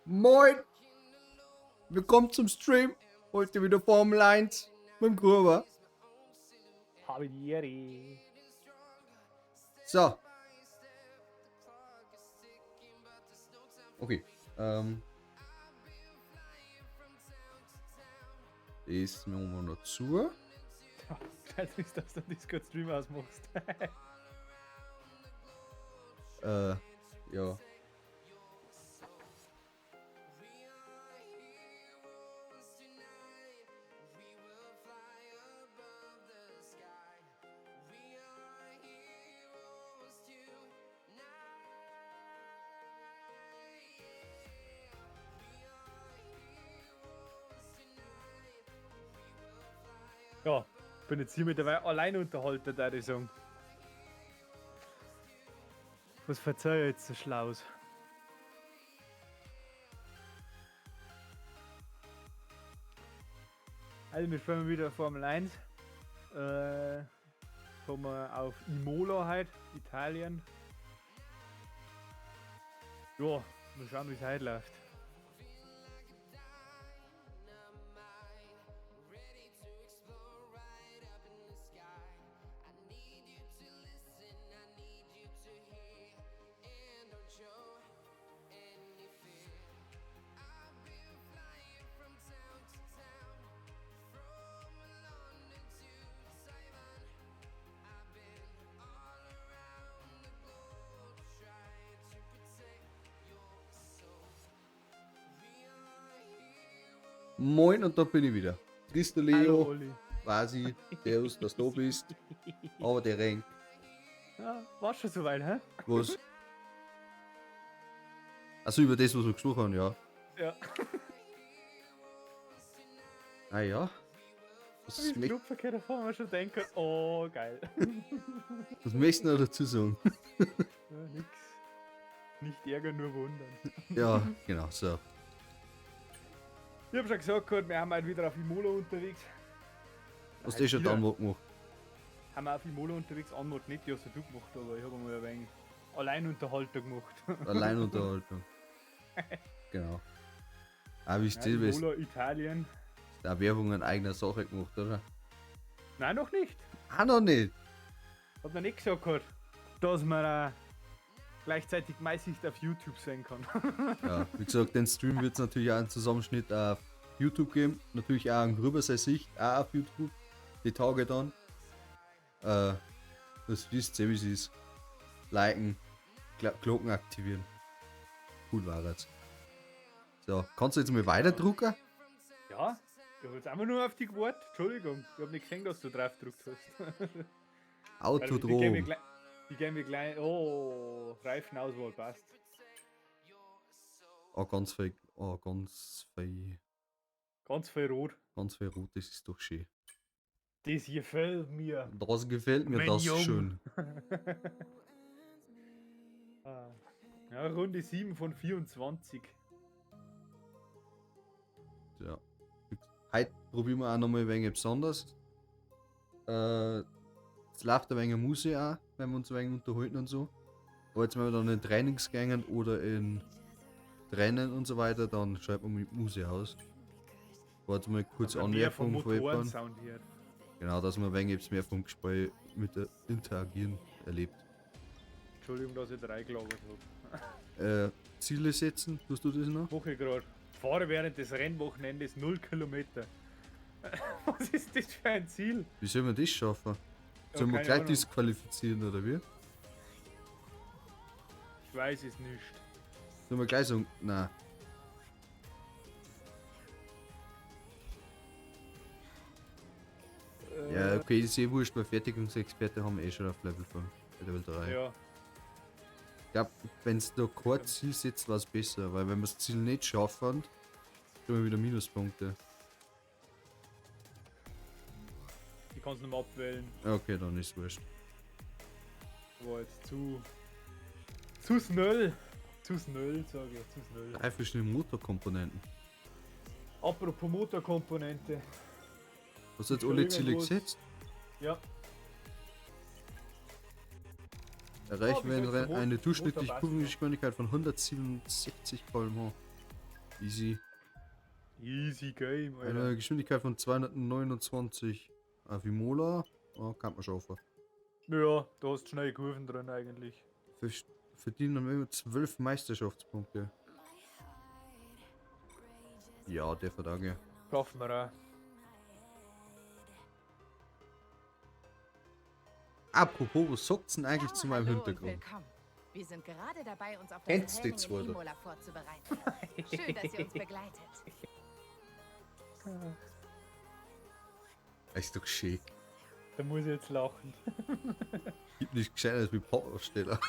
Moin! Willkommen zum Stream. Heute wieder Formel 1 mit dem Gruber. Habe die Ehre. So. Okay. Das machen wir noch zu. Ja, geil ist, dass du den Discord-Stream ausmachst. Ja. Ja, bin jetzt hier mit dabei Alleinunterhalter, da ich sagen. Was verzeih ich jetzt so schlaus? Also, wir spielen wieder Formel 1. Kommen wir auf Imola heute, Italien. Ja, mal schauen, wie es heute läuft. Moin und da bin ich wieder. Christo Hallo, Leo, Olli. weiß ich, Servus, dass du da bist. Aber der Renk. Ja, war schon soweit, hä? Was? Also über das, was wir gesprochen haben, ja. Ja. Ah ja. Was, Wie Flugverkehr davor haben wir schon denken, oh geil. Was möchtest du noch dazu sagen? Ja, nix. Nicht ärgern, nur wundern. Ja, genau, so. Ich hab schon gesagt, gehabt, wir haben heute wieder auf Imola unterwegs. Hast du eh schon Wieder. Download gemacht? Haben wir auf Imola unterwegs, Anmod nicht, die hast du gemacht, aber ich hab einmal ein wenig Alleinunterhalter gemacht. Alleinunterhaltung. Genau. Ah, wie Ja, ist das? Imola, Italien. Da Werbung in eigener Sache gemacht, oder? Nein, noch nicht. Ah, noch nicht. Hat noch nicht gesagt gehabt, dass man gleichzeitig meine Sicht auf YouTube sehen kann. Ja, wie gesagt, den Stream wird es natürlich auch einen Zusammenschnitt auf YouTube geben. Natürlich auch ein Grüber seine Sicht, auch auf YouTube. Die Tage dann. Das wisst ihr, wie es ist. Liken, Glocken aktivieren. Cool war jetzt. So, kannst du jetzt mal weiterdrucken? Ja, ich hab jetzt einfach nur auf dich gewartet. Entschuldigung, ich hab nicht gesehen, dass du drauf gedrückt hast. Autodrom. Die gehen wir gleich. Oh, Reifenauswahl passt. Oh, ganz viel. Oh, ganz viel. Ganz viel rot. Ganz viel rot, das ist doch schön. Das gefällt mir. Das gefällt mir, Mein das Jung. schön. Ah. Ja, Runde 7 von 24. Ja. Heute probieren wir auch nochmal ein wenig besonders. Es läuft ein wenig Musik auch, wenn wir uns ein wenig unterhalten und so. Aber jetzt, wenn wir dann in Trainings gehen oder in Rennen und so weiter, dann schalten wir mit Musik aus. Warte mal kurz Dass man mehr vom Anmerkung von jemandem. Motorensound hört. Genau, dass man ein wenig mehr vom Gespräch mit der Interagieren erlebt. Entschuldigung, dass ich drei gelabert hab. Ziele setzen, tust du das noch? Woche gerade. Fahre während des Rennwochenendes 0 Kilometer. Was ist das für ein Ziel? Wie soll man das schaffen? Ja, Sollen wir keine gleich Ahnung. disqualifizieren oder wie? Ich weiß es nicht. Sollen wir gleich sagen, nein. Ja, okay, ist eh wurscht, weil Fertigungsexperte haben wir eh schon auf Level 5, Level 3. Ja, Ich glaube, wenn es da kein Ziel setzt, war es besser, weil wenn wir das Ziel nicht schaffen, kriegen wir wieder Minuspunkte. ich kann es nicht mehr abwählen. Ja, okay, dann ist wurscht. War jetzt zu. Zu schnell. Zu schnell, sage ich. Zu schnell. Drei verschiedene Motorkomponenten. Apropos Motorkomponente. Hast du jetzt alle Ziele irgendwo- gesetzt? Ja. Erreichen Oh, wir wie soll's eine Motor durchschnittliche passen? Kurvengeschwindigkeit von 167 km/h. Easy. Easy Game, Alter. Eine Geschwindigkeit von 229 auf Imola. Oh, kann man schaffen. Ja, da hast du schnell Kurven drin eigentlich. Verdienen wir 12 Meisterschaftspunkte. Ja, der verdanke. Schaffen wir auch. Apropos, was sagt's denn eigentlich Ciao, zu meinem hallo und Hintergrund? willkommen. Wir sind gerade dabei, uns auf das Kennst du die Training zwei in da? Imola vorzubereiten. Schön, dass ihr uns begleitet. Ist doch schön. Da muss ich jetzt lachen. Gibt nichts Gescheites wie Pop-Aufsteller.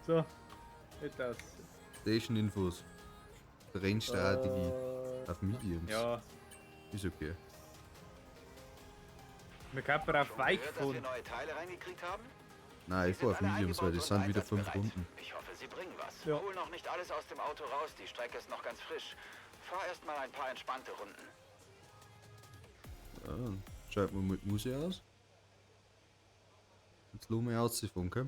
So, etwas. Station Infos. Rennstrategie. Auf Mediums. Ja, Ist okay. wir können auf Schon Weich gehört, dass wir fahren. neue Teile reingekriegt haben? Nein, ich Die fahr auf sind alle Mediums, weil das eingebaut sind und wieder 5 einsatzbereit. Runden. Ich hoffe, sie bringen was. Ja. Hol noch nicht alles aus dem Auto raus, die Strecke ist noch ganz frisch. Fahr erst mal ein paar entspannte Runden. Ja, dann schalten wir mit Musik aus. Jetzt lassen wir ausfahren, okay?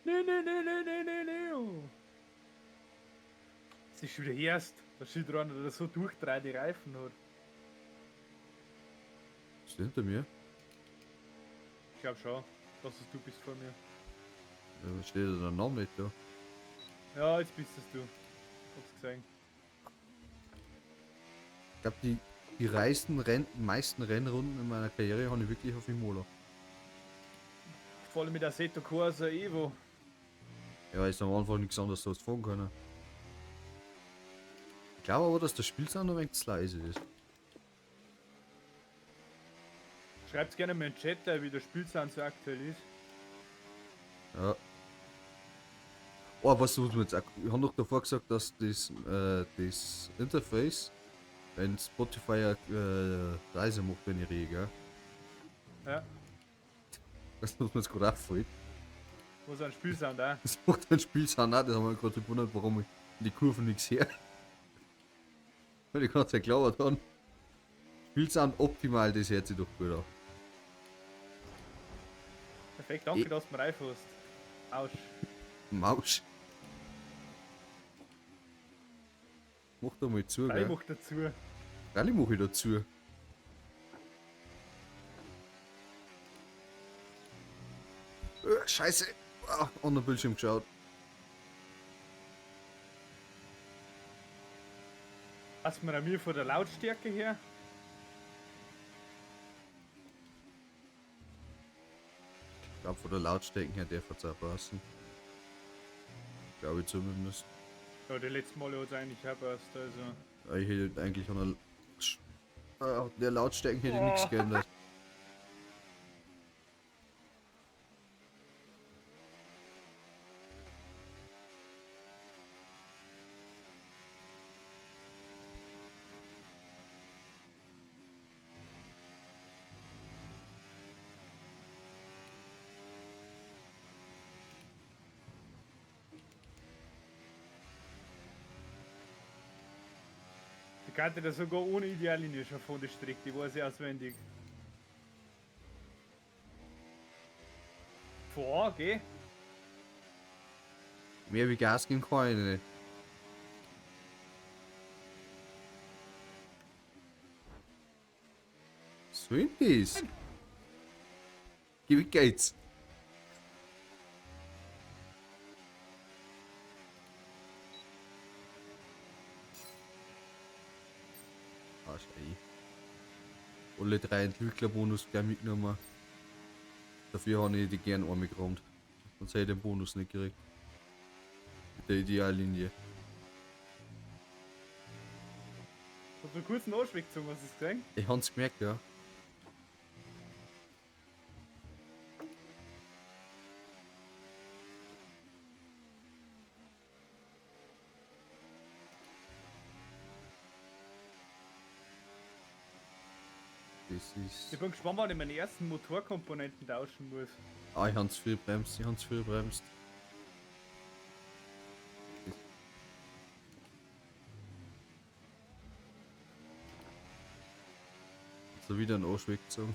Nee, nee, nee, nee, nee, nee, nee. Das ist wieder erst. Da steht dran, der so durchdreht die Reifen hat. Ist der hinter mir? Ich glaube schon, dass es du bist vor mir. Ja, steht ja der Name nicht da. Ja, jetzt bist es du. Hab's gesehen. Ich glaube, die meisten Rennrunden in meiner Karriere habe ich wirklich auf Imola. Vor allem mit Assetto Corsa Evo. Ja, weil ich am Anfang nichts anderes sonst fahren können. Ich glaube aber, dass der Spielsound ein wenig zu leise ist. Schreibt gerne mal in den Chat, wie der Spielsound so aktuell ist. Ja. Oh, was muss man jetzt auch, ich habe noch davor gesagt, dass das, das Interface, wenn Spotify leise macht, wenn ich rede, gell? Ja, Das muss man jetzt gerade auffallen. wo ist ein Spielsound auch? Das macht ein Spielsound auch, das haben wir gerade gewundert, warum ich in die Kurven nichts her. Weil ich gerade geglaubt habe. Spielsound optimal, das hört sich doch gut an. Perfekt, danke, dass du mir reinfährst. Ausch. Mausch. Mach da mal zu, Ich gell? mach dazu. Rallye mach ich dazu. Scheiße! Ah, an den Bildschirm geschaut. Passt mir an mir von der Lautstärke her? Ich glaube, von der Lautstärke her darf es auch passen. Glaube ich zumindest. Ja, die letzten Male hat es eigentlich auch passt, also. Ich hätte eigentlich an der, der Lautstärke hätte ich nichts geändert. Die kannte da sogar ohne Ideallinie schon von der Strecke, die weiß ich auswendig. Vor, gell? Mehr wie Gas geben kann ich nicht. So ist das. Geh, wie geht's? Ah, schei. Alle drei Entwicklerbonus gleich mitgenommen. Dafür habe ich die gern angerammt. Sonst hätte ich den Bonus nicht gekriegt. Mit der Ideallinie. Hast du kurz einen Arsch weggezogen, hast du es gesehen? Ich hab's gemerkt, ja. Das ist. Ich bin gespannt, wann ich meine ersten Motorkomponenten tauschen muss. Ah, ich hab's früh bremst, ich hab's früh bremst. So wieder ein Arsch weggezogen.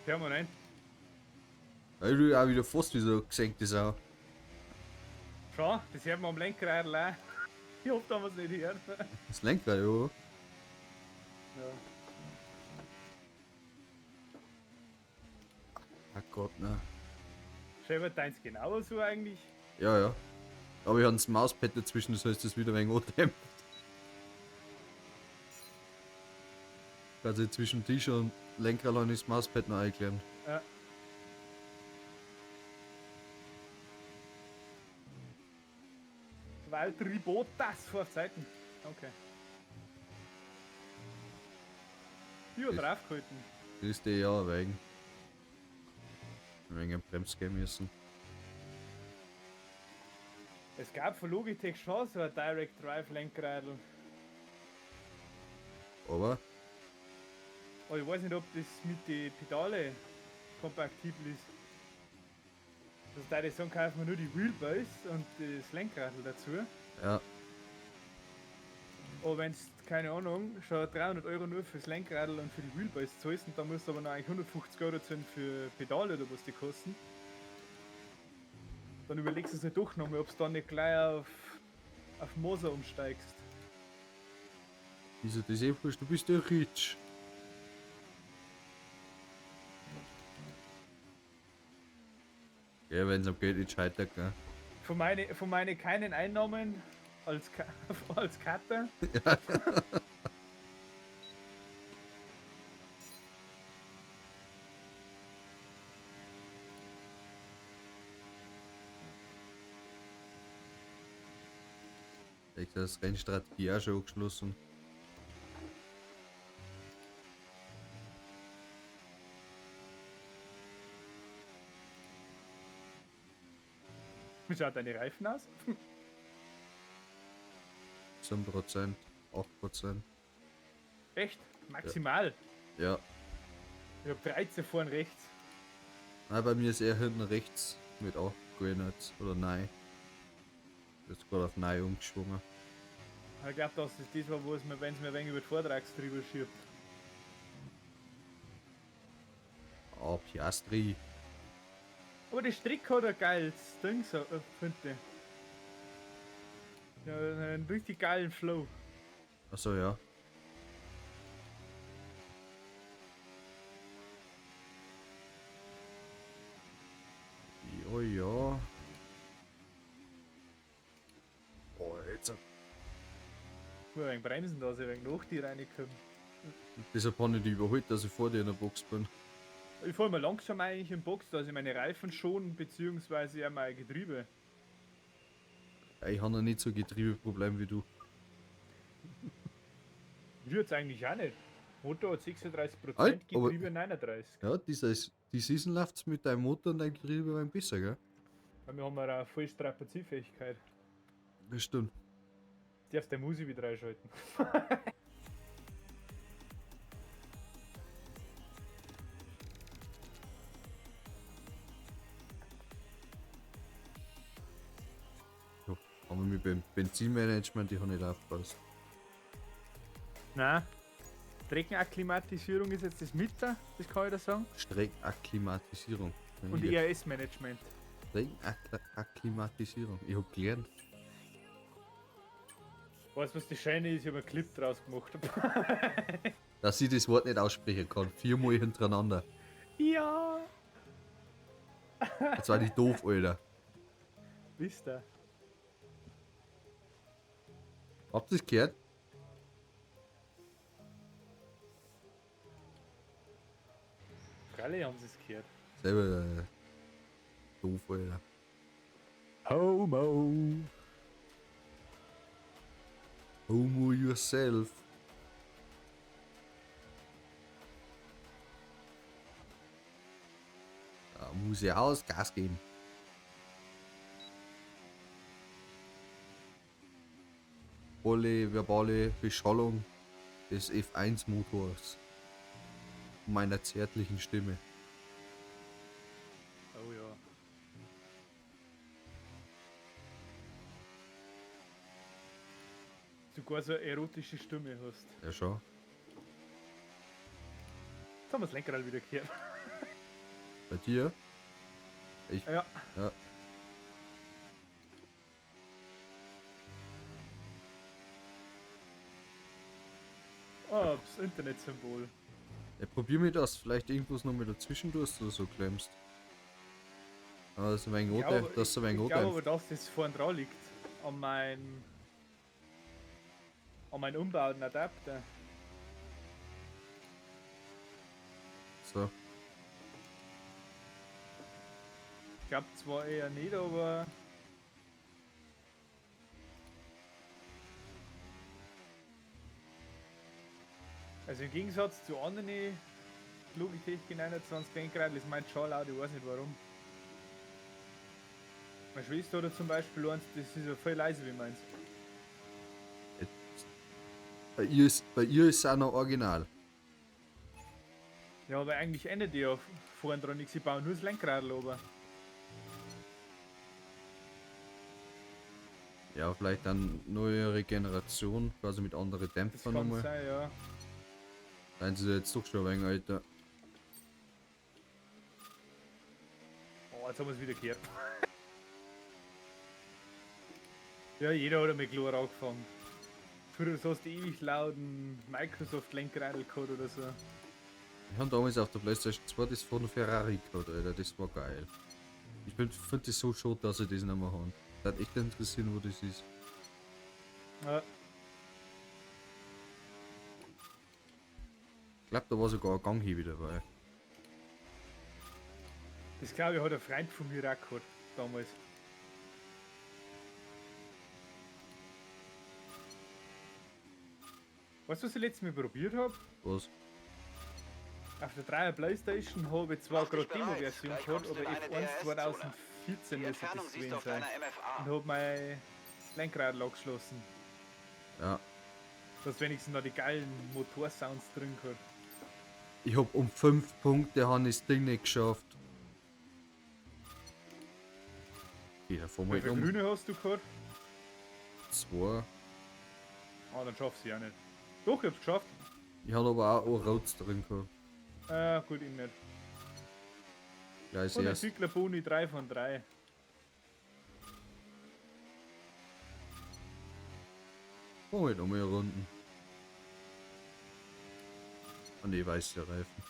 Permanent. Ja, ich will auch wieder fast wie so gesenkte Sau. Schau, das hört man am Lenkrad auch. Ich hoffe, da man es nicht hört. Das Lenkrad, ja. Ja. Ach Gott, ne. Schau, deins genauso eigentlich. Ja, ja. Aber ich habe das Mauspad dazwischen, das heißt, das ist wieder ein wenig angedämpft. Also zwischen Tisch und Lenkrad habe ich das Mauspad noch eingeklemmt. Ja. Valtteri Bottas vor Zeiten. Okay. Ich hab draufgehalten. Das ist der ja wegen. Wegen Brems gehen müssen. Es gab von Logitech schon so ein Direct Drive Lenkradl. Aber Aber ich weiß nicht, ob das mit den Pedale kompatibel ist. Also da ich sagen, kaufen wir nur die Wheelbase und das Lenkradl dazu. ja, Aber wenn es, keine Ahnung, schon 300 Euro nur fürs Lenkradl und für die Wheelbase zahlst, und dann musst du aber noch eigentlich 150 Euro zahlen für Pedale oder was die kosten. Dann überlegst du es halt doch nochmal, ob du dann nicht gleich auf Moser umsteigst. wieso das eh wurscht? Du bist ja rich. Ja, wenn es am Geld nicht scheitert, gell? Von meine keinen Einnahmen als, als Cutter. Ich hab das Rennstrategie auch schon angeschlossen. Wie schaut deine Reifen aus? 7%, 8%. Echt? Maximal? Ja. Ich hab 13 vorn rechts. Nein, bei mir ist eher hinten rechts mit 8 gewesen jetzt. Oder nein. Jetzt gerade auf nein umgeschwungen. Ich glaub, dass das das war, wo es mir, wenn's mir ein wenig über die Vortrags drüber schiebt. Ah, Piastri. Aber die Strecke hat ein geiles Ding, so, finde ich. Ja, einen richtig geilen Flow. Achso, ja. Ja, ja. Oh, jetzt. Ich muss ein wenig bremsen, dass ich ein wenig nach dir reinkomme. Deshalb habe ich die überholt, dass ich vor dir in der Box bin. Ich fahre immer langsam eigentlich in Box, dass ich meine Reifen schon, beziehungsweise auch mein Getriebe. Ja, ich habe noch nicht so Getriebeproblem wie du. Ich jetzt eigentlich auch nicht. Motor hat 36%, Alt, aber Getriebe 39%. Ja, die Season läuft's mit deinem Motor und deinem Getriebe ein besser, gell? Weil wir haben ja eine voll Strapazierfähigkeit. Das stimmt. Jetzt darfst du die Musik wieder einschalten. Ja, aber mit dem Benzinmanagement, ich hab nicht aufgepasst. Nein. Streckenakklimatisierung ist jetzt das Mitte, das kann ich da sagen. Streckenakklimatisierung. Und ERS-Management. Streckenakklimatisierung. Ich hab gelernt. Weißt du, was das Schöne ist? Ich hab einen Clip draus gemacht. Dass ich das Wort nicht aussprechen kann. 4-mal hintereinander. Ja. Jetzt war ich doof, Alter. Wisst ihr? Habt ihr das gehört? Freilich haben sie es gehört. Selber doof, Alter. Homo. Homo yourself. Da muss ich aus, Gas geben. Volle verbale Beschallung des F1-Motors. Meiner zärtlichen Stimme. Oh ja. Sogar so eine erotische Stimme hast. Ja, schon. Jetzt haben wir das Lenkrad wieder gehört. Bei dir? Ich, Ja. Ja. Oh, das Internetsymbol. Ja, probier mir das. Vielleicht irgendwas noch mit dazwischen tust oder so klemmst. Aber das ist ein wenig Ich rot, glaube, das ist ein wenig ich rot. glaube aber, dass das vorn dran liegt. An meinem. An meinem umbauten Adapter. So. Ich glaube zwar eher nicht, aber. Also im Gegensatz zu anderen Logitech G29 Lenkrad ist mein schon laut, ich weiß nicht warum. Meine Schwester hat zum Beispiel eins, das ist ja voll leise wie meins. Bei ihr ist es auch noch original. Ja, aber eigentlich ändert die ja vorn dran nichts, sie bauen nur das Lenkrad oben. Ja, vielleicht dann neuere Generation, quasi mit anderen Das Dämpfern kann nochmal. sein, ja. Nein, sie ist jetzt doch schon ein wenig älter. Oh, jetzt haben wir es wieder gehört. Ja, jeder hat einmal Chlor angefangen. Früher hast du ewig lauten Microsoft Lenkradl gehabt oder so. Ich hab damals auf der PlayStation 2 das von Ferrari gehabt, Alter, das war geil. Ich finde das so schade, dass sie das nicht mehr haben. Das hat echt interessieren, wo das ist. Ja, Ich glaube, da war sogar ein Ganghebel dabei. das glaube ich hat ein Freund von mir auch gehabt damals. Weißt du, was ich letztes Mal probiert habe? Was? Auf der 3er Playstation habe ich zwar Mach dich gerade bereit, Demo-Version gleich gehabt, kommst du aber in eine F1 DRS-Zone. 2014 Die müsste das Entfernung siehst du gewesen auf sein. deiner MFA. Und habe mein Lenkrad angeschlossen. Ja. Dass wenigstens noch die geilen Motorsounds drin gehabt. Ich hab um 5 Punkte han ich das Ding nicht geschafft. Okay, da fahren wir Wie halt viele um Grüne hast du gehabt? 2. Ah, dann schaffst du ja nicht. Doch, ich hab's geschafft. Ich hab aber auch ein Rotes drin gehabt. Gut, ich nicht. Gleich Und erst. Entwickler-Boni 3 von 3. Fahren wir halt nochmal Runden. Ah ne, weiße Reifen.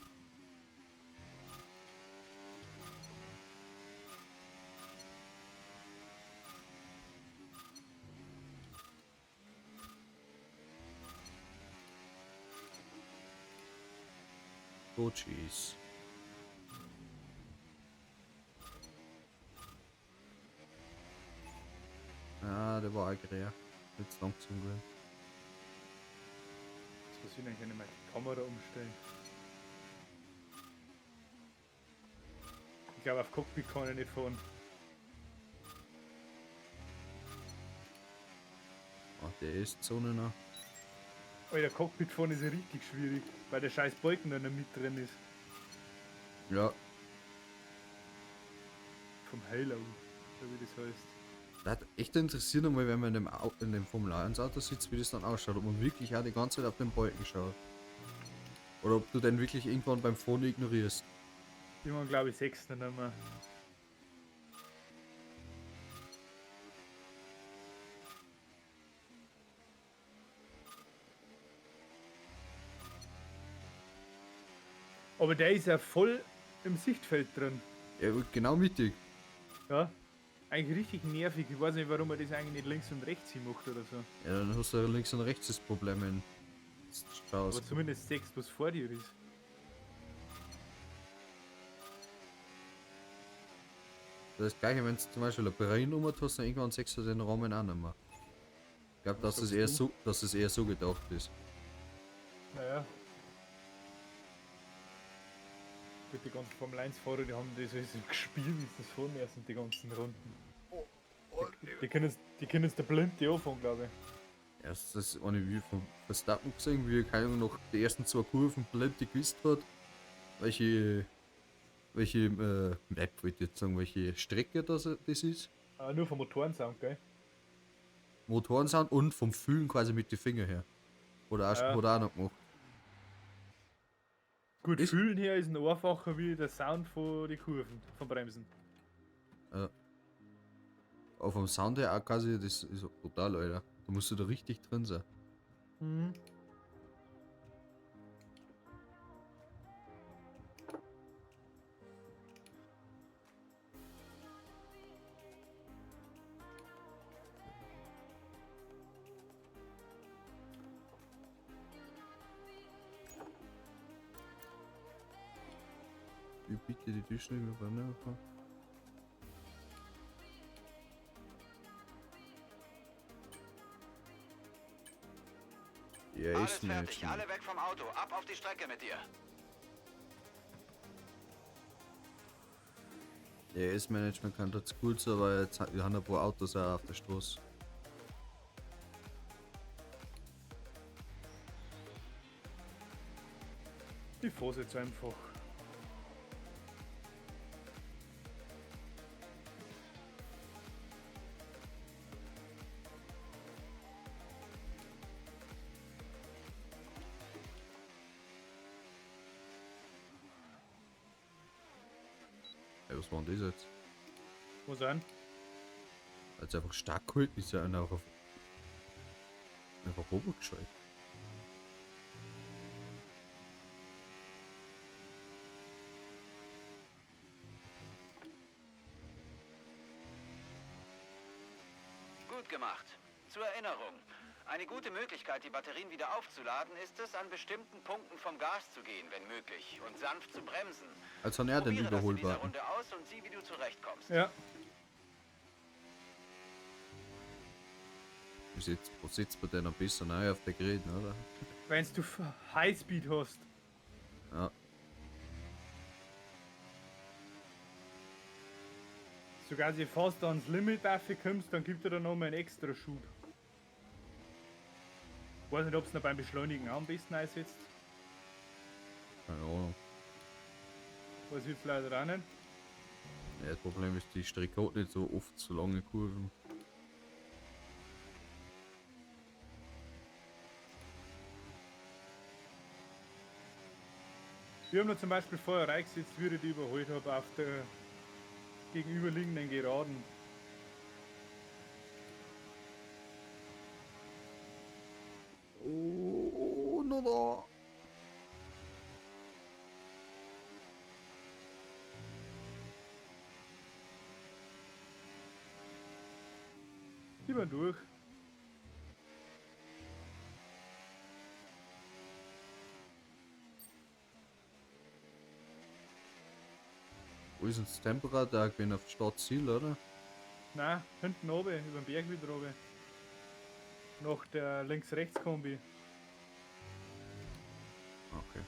Oh jeez. Ah, der war agrär. Jetzt langsam gewesen. Jetzt muss ich eigentlich nicht mal die Kamera umstellen. Ich glaube, auf Cockpit kann ich nicht fahren. Ah, der ist Zone noch. Alter, Cockpit fahren ist ja richtig schwierig, weil der scheiß Balken da noch mit drin ist. Ja, Vom Halo, so wie das heißt. Das hat echt interessiert einmal, wenn man in dem Formel 1 Auto sitzt, wie das dann ausschaut, ob man wirklich auch die ganze Zeit auf den Balken schaut. Oder ob du den wirklich irgendwann beim Fahren ignorierst. Irgendwann glaube ich sechs nicht mehr. Aber der ist ja voll im Sichtfeld drin. Ja, genau mittig. Ja. Eigentlich richtig nervig. Ich weiß nicht, warum er das eigentlich nicht links und rechts hin macht oder so. Ja, dann hast du ja links und rechts das Problem. Wenn du schaust. Aber zumindest sechs, was vor dir ist. Das gleiche, wenn du zum Beispiel eine Brennummer hast, dann irgendwann sechst du den Rahmen auch nicht mehr. Ich glaube, dass, Was es eher sagst so, dass es eher so gedacht ist. Naja. Gut, die ganzen Formel 1 Fahrer, die haben das alles gespielt, wie sie das vor mir sind, die ganzen Runden. Die können es, die können es der Blinde anfangen, glaube ich. Erst das eine wie von Verstappen gesehen, wie er keine Ahnung, noch die ersten zwei Kurven blind gewusst hat, welche Map wollte ich jetzt sagen, welche Strecke das ist. Ah, nur vom Motorensound, gell? Motorensound und vom Fühlen quasi mit den Fingern her. Oder auch, Ja. hat er auch noch gemacht. Gut, Ist- fühlen her ist ein einfacher wie der Sound von den Kurven, vom Bremsen. Ja. Aber vom Sound her auch quasi, das ist brutal, Alter. Da musst du da richtig drin sein. Mhm. Ich bitte die Tisch nicht mehr rein. Ja, Alles ist fertig, Management. alle weg vom Auto. Ab auf die Strecke mit dir. Ja, S-Management kann das gut sein, aber jetzt, wir haben ein paar Autos auch auf der Straße. Ich fahr's jetzt einfach. Ey, was war denn das jetzt? Wo sind? Als einfach stark geholt ist ja einer auf einfach runtergeschaltet. Gut gemacht. Zur Erinnerung. Eine gute Möglichkeit, die Batterien wieder aufzuladen, ist es, an bestimmten Punkten vom Gas zu gehen, wenn möglich, und sanft zu bremsen. Als hat er den Probiere das in dieser Überholbutton. Runde aus und sieh, wie du zurechtkommst. Ja. Wo sitzt man denn am besten rein auf der Geräten, oder? Wenn du Highspeed hast. Ja. Sogar sie fast ans Limit dafür kommst, dann gibt er da nochmal einen extra Schub. Weiß nicht, ob es noch beim Beschleunigen auch am besten einsetzt. Keine Ahnung. Weiß ich jetzt leider auch nicht. Ja, das Problem ist, die Strecke hat nicht so oft so lange Kurven. Wir haben da zum Beispiel vorher reingesetzt, wie ich die überholt habe auf der gegenüberliegenden Geraden. Oh, no, da. Die waren durch. Wo ist denn das Temperatur? Ich bin auf Startziel, oder? Nein, hinten oben, über den Berg wieder oben. Nach der Links-Rechts-Kombi. Okay.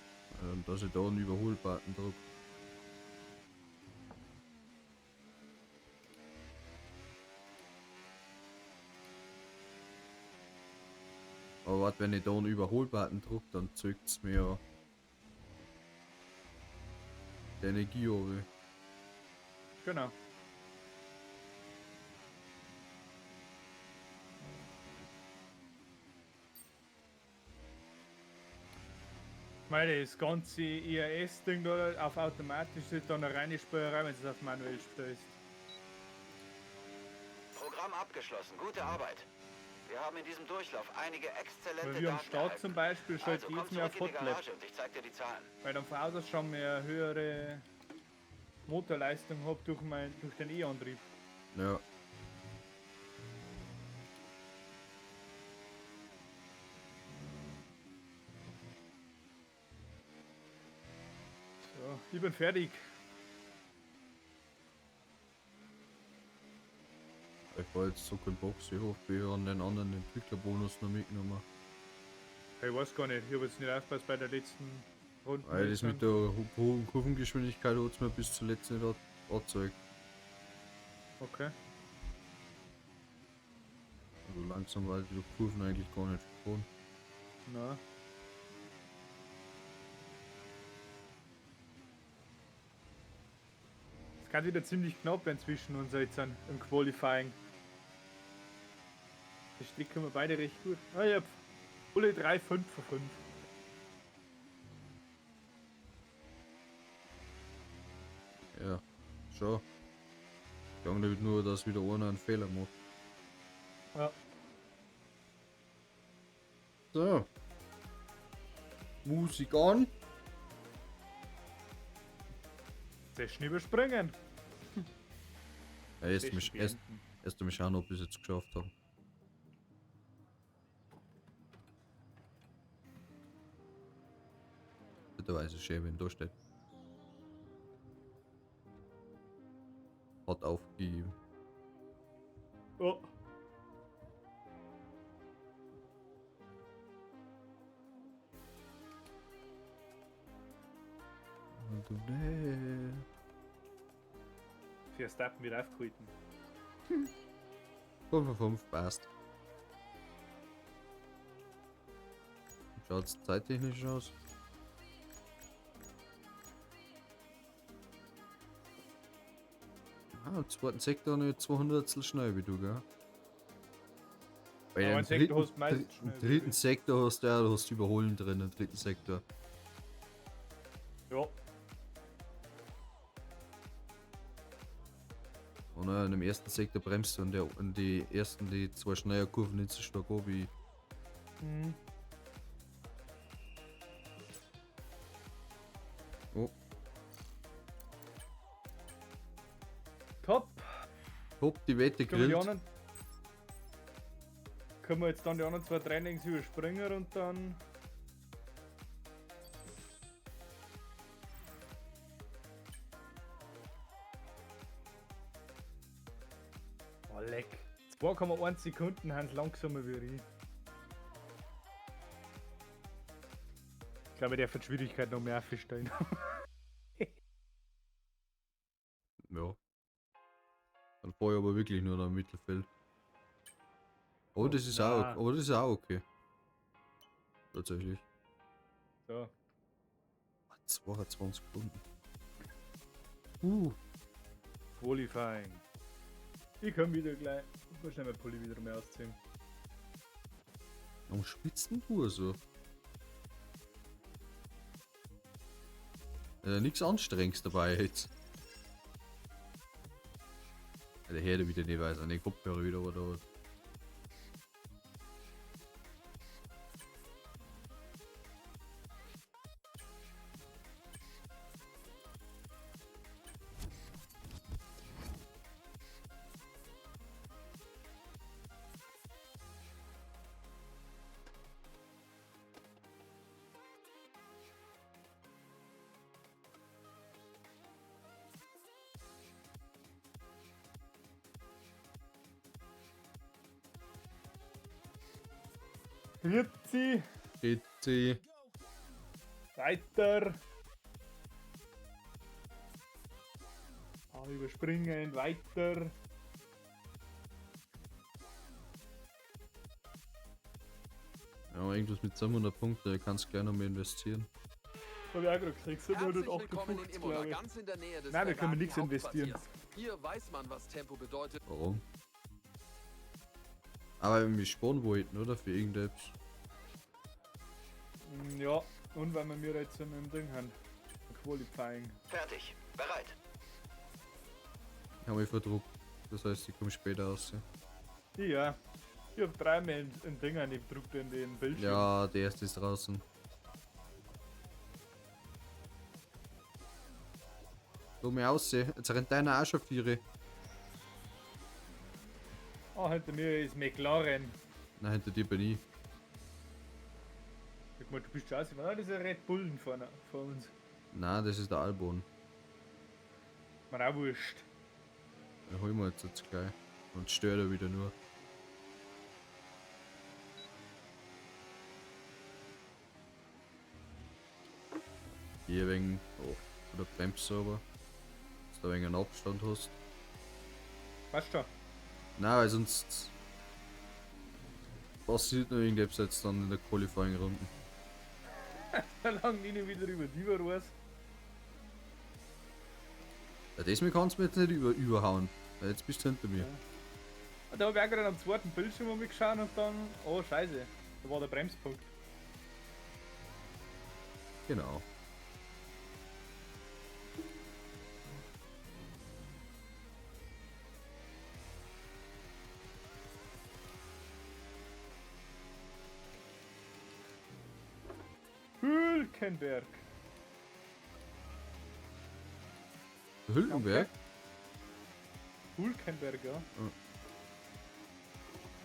Dass ich da einen Überholbutton drücke. Aber warte, wenn ich da einen Überholbutton drücke, dann zeugt es mir ja die Energie runter. Genau. Ich meine, das ganze ERS-Ding da auf automatisch ist dann eine reine Spielerei, wenn es auf manuell stellst. Programm abgeschlossen. Gute Arbeit. Wir haben in diesem Durchlauf einige exzellente Weil wir am Daten Start erhalten. zum Beispiel schalte Also ich komm jetzt mehr auf zurück in die Hotlap. Garage und ich zeig dir die Zahlen. Weil dann von Haus aus schon mehr höhere Motorleistung habe durch den E-Antrieb. Ja. So, ich bin fertig. Ich war jetzt so kein Box, ich hoffe, wir haben den anderen Entwicklerbonus noch mitgenommen. Ich weiß gar nicht, ich habe jetzt nicht aufgepasst bei der letzten Runde. Weil das mit der hohen Kurvengeschwindigkeit hat es mir bis zuletzt nicht angezeigt. Okay. Also langsam war die Kurven eigentlich gar nicht gefahren. Na. Es kann wieder ziemlich knapp werden zwischen uns jetzt im Qualifying. Die Strecke haben wir beide recht gut. Ah, ich hab alle 3, 5 von 5. Ja, schon. Ich glaube nur, dass wieder einer einen Fehler macht. Ja. So. Musik an. Session überspringen. Ja, erst, Session mich, erst, beenden. erst einmal schauen, ob ich es jetzt geschafft habe. Bitte weiß ich schön, wenn da steht. Hat aufgegeben. Oh. Verstappen wird aufgehalten. 5 von 5 passt. Schaut's zeittechnisch aus? Ah, im zweiten Sektor nicht 200 schnell wie du, gell? Bei Aber dem im Sektor dritten, hast du meistens im schnell wie dritten ich. Sektor hast du ja, du hast Überholen drin, im dritten Sektor. Ja. Und in dem ersten Sektor bremst du und, der, und die ersten, die zwei schnellen Kurven nicht so stark an wie. Mhm. Oh, Top. hopp, die Wette Können wir, die grillt. anderen, können wir jetzt dann die anderen zwei Trainings überspringen und dann. Oh, leck. 2,1 Sekunden haben sie langsamer wie ich. Ich glaube, der wird Schwierigkeit noch mehr aufstellen. Ja. Dann fahr ich aber wirklich nur noch im Mittelfeld. Oh, das ist auch, na. aber das ist auch okay. Tatsächlich. So. 22 Sekunden. Qualifying. Ich komme wieder gleich. Ich muss schnell mein Pulli wieder mehr ausziehen. Warum schwitzt denn du so? Ja, nichts Anstrengendes dabei jetzt. Ja, der Herde wieder nicht weiß, an Kopfhörer wieder oder was. Grüezi. GC. Weiter. Ah, überspringen, weiter. Ja, irgendwas mit 700 Punkten, da kannst du gleich noch mehr investieren. Hab ich auch gerade gesagt, Herzlich willkommen in 758, Imola, glaube ich. ganz in der Nähe des Nein, da können wir nichts investieren. Ferrari-Hauptquartiers. Hier weiß man, was Tempo bedeutet. Warum? Aber wenn wir sparen wollten, oder? Für irgendetwas. Ja, und weil wir mir jetzt mit dem Ding haben. Qualifying. Fertig. Bereit. Ich habe mich verdruckt. Das heißt, ich komme später raus. Ja. Ich hab dreimal in Ding reingedruckt in den Bildschirm. Ja, der erste ist draußen. So mir aussehen. Jetzt rennt deiner auch schon vier. Ah, hinter mir ist McLaren. Nein, hinter dir bin ich. Ich meine, du bist schon aus. Ah, das ist ein Red Bullen vorne vor uns. Nein, das ist der Albon. Mir auch wurscht. Den holen wir jetzt gleich. Und stört er wieder nur. Hier wegen. Oh, oder Bremse aber. Dass du ein wenig einen Abstand hast. Passt schon. Nein, weil sonst passiert noch irgendetwas jetzt dann in der Qualifying-Runde. Solange ich nicht wieder über die weiß. Ja, diesmal kannst du mir jetzt nicht überhauen. Weil jetzt bist du hinter mir. Und da hab ich auch gerade am zweiten Bildschirm um mich geschaut und dann. Oh scheiße, da war der Bremspunkt. Genau. Hülkenberg. Hülkenberg? Hülkenberg, ja.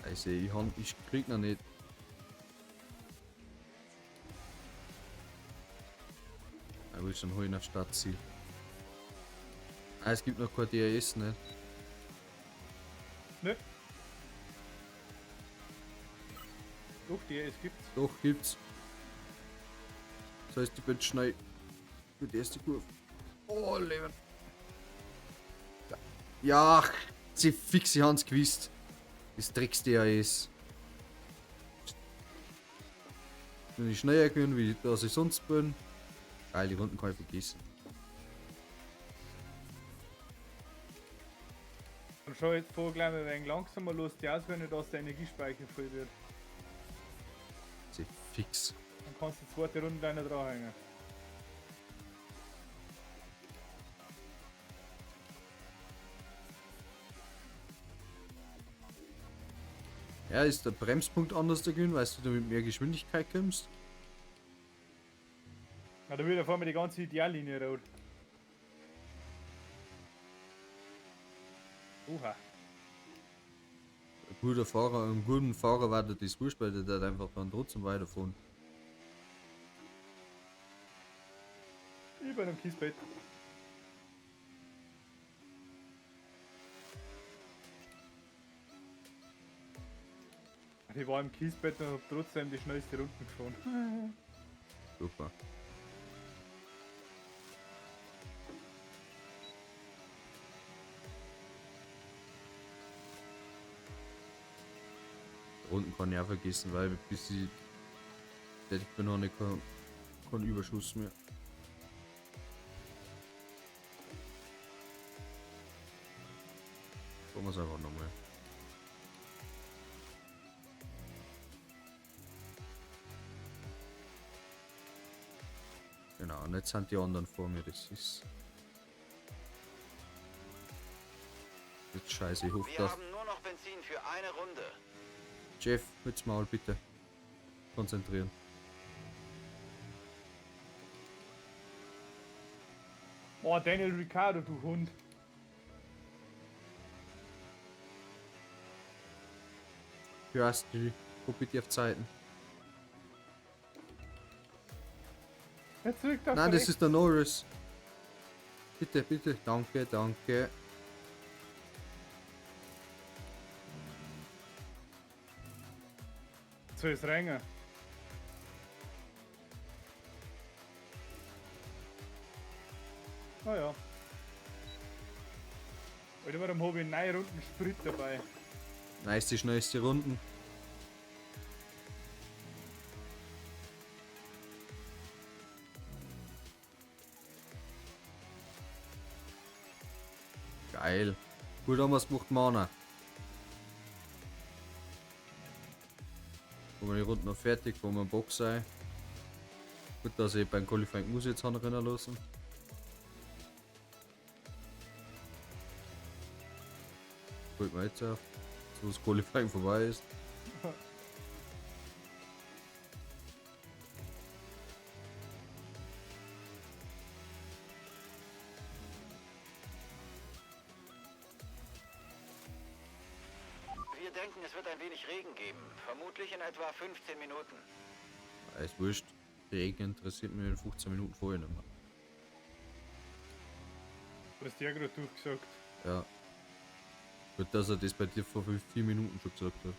Also ich krieg noch nicht. Ich will schon holen auf Stadtziel. Ah, es gibt noch kein DRS, ne? Ne. Doch, DRS gibt's. Doch, gibt's. Das heißt, ich bin schnell für die erste Kurve. Oh, Leben. Ja, sie fix, sie haben's gewusst. Das Drecks DRS. Bin ich schneller gewesen, wie dass ich sonst bin. Geil, die Runden kann ich vergessen. Und schau jetzt vor, gleich mal ein wenig langsamer los, die aus, wenn nicht, dass der Energiespeicher voll wird. Sie fix. Dann kannst du die zweite Runde gleich noch dranhängen. Ja, ist der Bremspunkt anders dagegen, weißt du, du mit mehr Geschwindigkeit kommst? Na, da wird auf einmal die ganze Ideallinie rot. Oha. Ein guter Fahrer, einem guten Fahrer war das wurscht, weil der einfach dann trotzdem weiterfahren. Über dem Kiesbett. Ich war im Kiesbett und hab trotzdem die schnellste Runden gefahren. Super. Runden kann ich auch vergessen, weil bis ich fertig bin, habe ich keinen Überschuss mehr. Probieren wir es einfach nochmal. Genau, und jetzt sind die anderen vor mir, das ist... Jetzt scheiße, ich hoffe, Wir dass... haben nur noch Benzin für eine Runde. Jeff, halt's Maul, bitte. Konzentrieren. Oh, Daniel Ricciardo, du Hund. Piastri, guck bitte auf Zeiten. Jetzt zurück da Nein, das ist der Norris. Bitte, bitte. Danke, danke. So ist Ränge. Naja. Alter, warum habe ich 9 Runden Sprit dabei? Nice, die schnellste Runden. Geil. Gut haben wir's gemacht, Mana. Wo wir die Runden noch fertig, wo wir im Box sein. Gut, dass ich beim Qualifying muss jetzt rennen lassen. Holt man jetzt auf, jetzt wo das Qualifying vorbei ist. Wir denken, es wird ein wenig Regen geben. Vermutlich in etwa 15 Minuten. Ist wurscht. Regen interessiert mich in 15 Minuten vorher nicht mehr. Du hast ja gerade durchgesagt. Ja. Gut, dass er das bei dir vor 4 Minuten schon gesagt hat.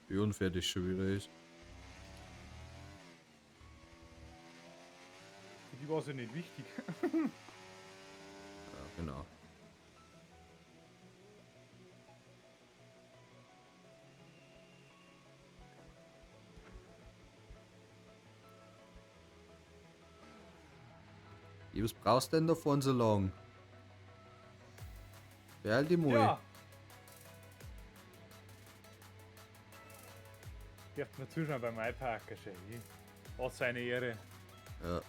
Wie unfair das schon wieder ist. Für die war es ja nicht wichtig. Ja, genau. Was brauchst du denn da vorne so lang? Beeil dich mal. Ja. Dürft mir zuschauen beim iParker, schön. Was eine Ehre. Ja.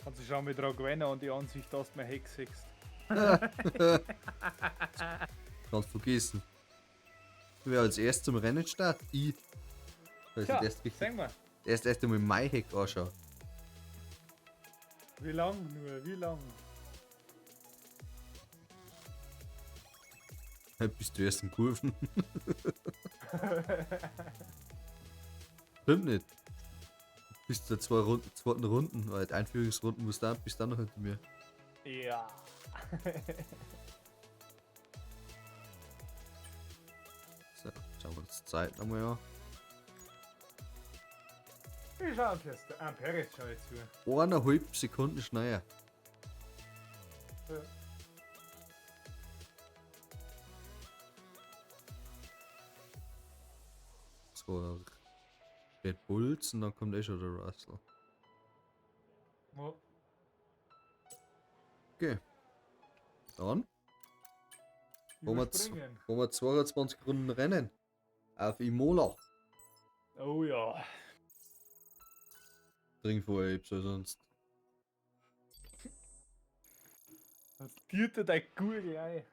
Kannst du schauen, wie dran gewöhnen und die Ansicht, dass du mir Hex siehst. Kannst vergessen. Wer als erstes zum Rennen startet? Ich. Weil ich Tja, erst richtig, sag mal. erst einmal mein Heck anschaue. Wie lang nur, wie lang? Halt bis zur ersten Kurven. Stimmt nicht. Bis zur zweiten Runden, weil die Einführungsrunden muss da, bis dann noch hinter mir. Ja. So, schauen wir uns die Zeit nochmal an. Ich schau am am Perez schau ich zu. 1,5 Sekunden schneller. Ja. So, Red Bulls und dann kommt eh schon der Russell. Ja. Okay. Dann wollen wir, Überspringen. wollen wir 22 Runden rennen. Auf Imola. Oh ja. Trink vorher, ich sonst. Sonst tiert er dein Gurgel ein.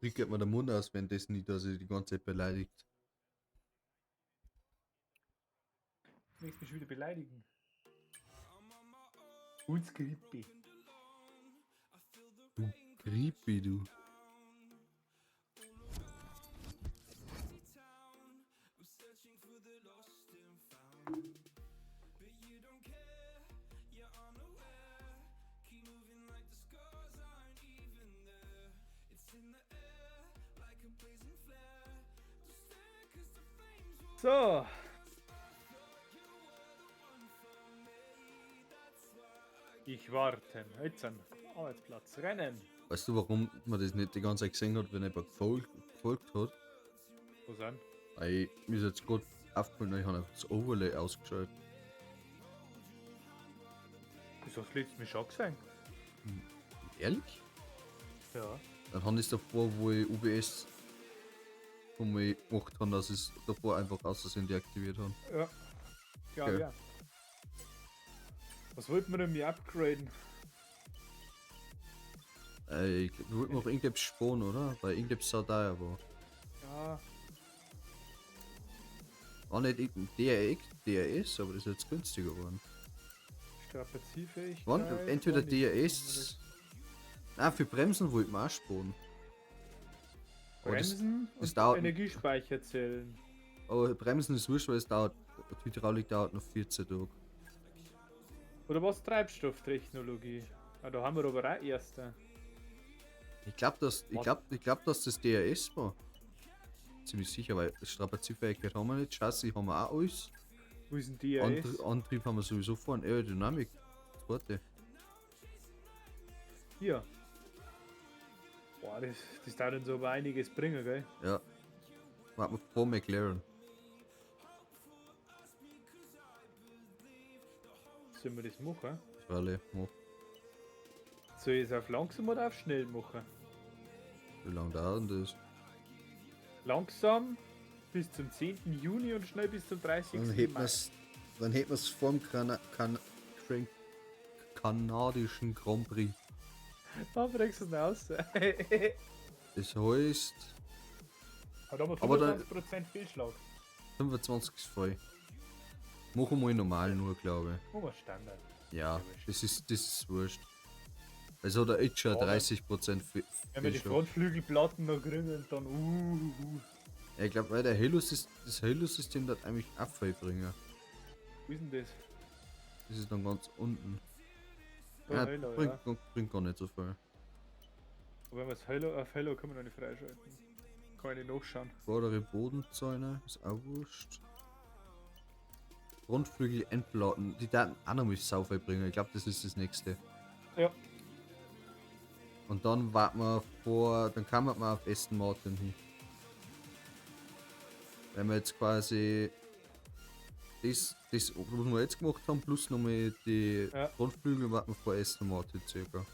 Trickert mir der Mund aus, wenn das nicht, dass ich die ganze Zeit beleidigt. Möchtest mich wieder beleidigen? Unskrippi. Du Creepy, du. So. Ich warte. Jetzt am Arbeitsplatz. Rennen. Weißt du, warum man das nicht die ganze Zeit gesehen hat, wenn jemand gefolgt hat? Wo sind? Weil mir ist jetzt gerade aufgefallen, ich habe einfach das Overlay ausgeschaltet. Das hast du letztes Mal schon gesehen. Ehrlich? Ja. Dann haben ich davor, wo ich OBS von mir gemacht habe, dass ich es davor einfach aus Versehen deaktiviert habe. Ja. Glaub Okay. ja. Was wollten wir denn mir upgraden? Ich glaub, wir wollten noch irgendetwas sparen, oder? Weil irgendetwas sau teuer war. Ja. War nicht irgendein DRX, DRS, aber das ist jetzt günstiger geworden. Strapazierfähigkeit. Wann? Entweder war nicht. DRS. Nein, für Bremsen wollten wir auch sparen. Aber das- Bremsen das und dauert- Energiespeicherzellen. Aber Bremsen ist wurscht, weil es dauert. Die Hydraulik dauert noch 14 Tage. Oder was? Treibstofftechnologie. Ah, da haben wir aber auch erste. Ich glaube, dass, ich Was? glaub, ich glaub, dass das DRS war. Ziemlich sicher, weil Strapazierfähigkeit haben wir nicht, Chassis haben wir auch alles. Wo ist denn DRS? Antrieb haben wir sowieso vorne, Aerodynamik. Zweite. Hier. Boah, das darf uns aber einiges bringen, gell? Ja. Warten wir vor McLaren. Sollen wir das machen? Freilich, mach. Soll ich es auf langsam oder auf schnell machen? Wie lange dauert denn das? Langsam bis zum 10. Juni und schnell bis zum 30. Dann hebt Mai. man's, dann hebt man's vorm kanadischen Grand Prix. Wann bringst du es denn raus? Das heißt Hat aber Aber dann- 25% Fehlschlag. 25 ist voll. Machen wir normal nur, glaube Oh, was Standard. ich. Ja, das ist wurscht. Also hat er jetzt schon Aber 30% Wenn wir die Fehlschlag. Frontflügelplatten noch kriegen, dann Ja, ich glaube, weil der Halo das Halo-System das eigentlich auch voll bringen. Wo ist denn das? Das ist dann ganz unten. Da, Ja, Halo, bringt, ja. bringt gar nicht so viel. Aber wenn wir das Halo auf Halo können wir noch nicht freischalten. Kann ich nicht nachschauen. Vordere Bodenzäune ist auch wurscht. Frontflügel, Endplatten, die Daten auch noch mal sau viel bringen. Ich glaube, das ist das nächste. Ja. Und dann warten wir vor, dann kann man auf Aston Martin hin. Wenn wir jetzt quasi das, was wir jetzt gemacht haben, plus nochmal die Ja. Frontflügel, warten wir vor Aston Martin circa.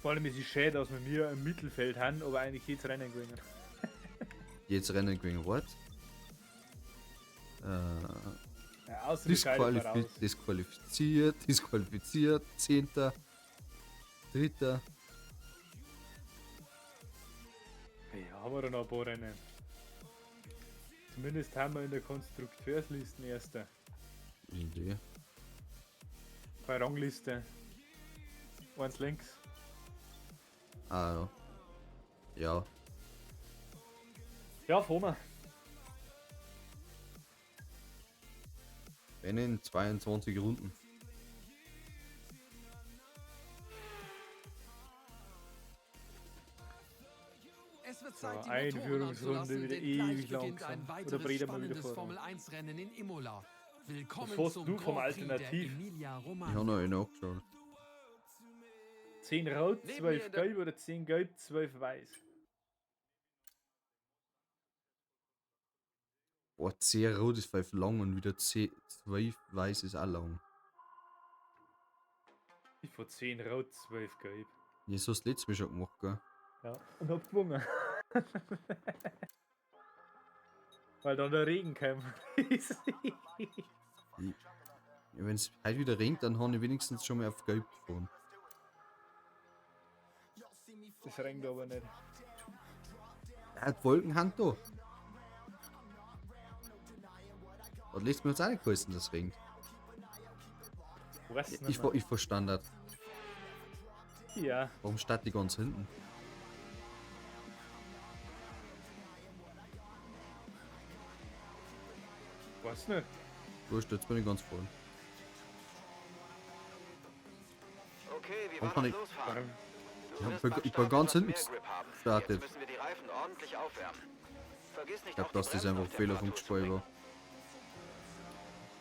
Vor allem ist es schön, dass wir mir im Mittelfeld haben, aber eigentlich jedes Rennen gewinnen. Jetzt Rennen gewinnen, what? Ja, außer die Scheide voraus. Disqualifiziert, disqualifiziert, 10. Dritter. Ja, haben wir da noch ein paar Rennen. Zumindest haben wir in der Konstrukteursliste Erster. Idee. Bei Rangliste. Eins links. Ah ja. Ja. Ja, fahren wir. Rennen 22 Runden. Es wird So, Zeit, die Motoren Einführungsrunde anzulassen, wieder denn gleich ewig beginnt langsam. ein Oder weiteres Breda mal wieder spannendes voran. Formel 1 Rennen in Imola. Willkommen Was fährst zum du vom Grand Prix der Alternativ? Emilia Ich Romagna. habe noch einen angeschaut. 10 rot, Neben 12 mir in der- gelb oder 10 gelb, 12 weiß. Boah, 10 rot ist 5 lang und wieder 10, 12 weiß ist auch lang. Ich fahr 10 rot, 12 gelb. Ja, so hast du letztes Mal schon gemacht, gell? Ja, und hab gewonnen. Weil dann der Regen kam. Ja, wenn es heute wieder regnet, dann habe ich wenigstens schon mal auf gelb gefahren. Das regnet aber nicht. Er hat Wolkenhand da. Hat letztes Mal jetzt auch nicht geheißen, dass es regnet. Weiß nicht Ich, mehr. ich verstand das. Ja, Warum steht die ganz hinten? weiß nicht. Wurscht, jetzt bin ich ganz vorn. Okay, wie Warum war kann das ich- Losfahren? Warum? Du Ja, wirst ich beim bin Start ganz etwas hinten mehr Grip haben. gestartet. Jetzt müssen wir die Reifen ordentlich aufwärmen. Vergiss nicht, Ich glaube, auch die dass das Bremsen einfach auf ein Fehler vom Temperatur zu Spiel bringen. war.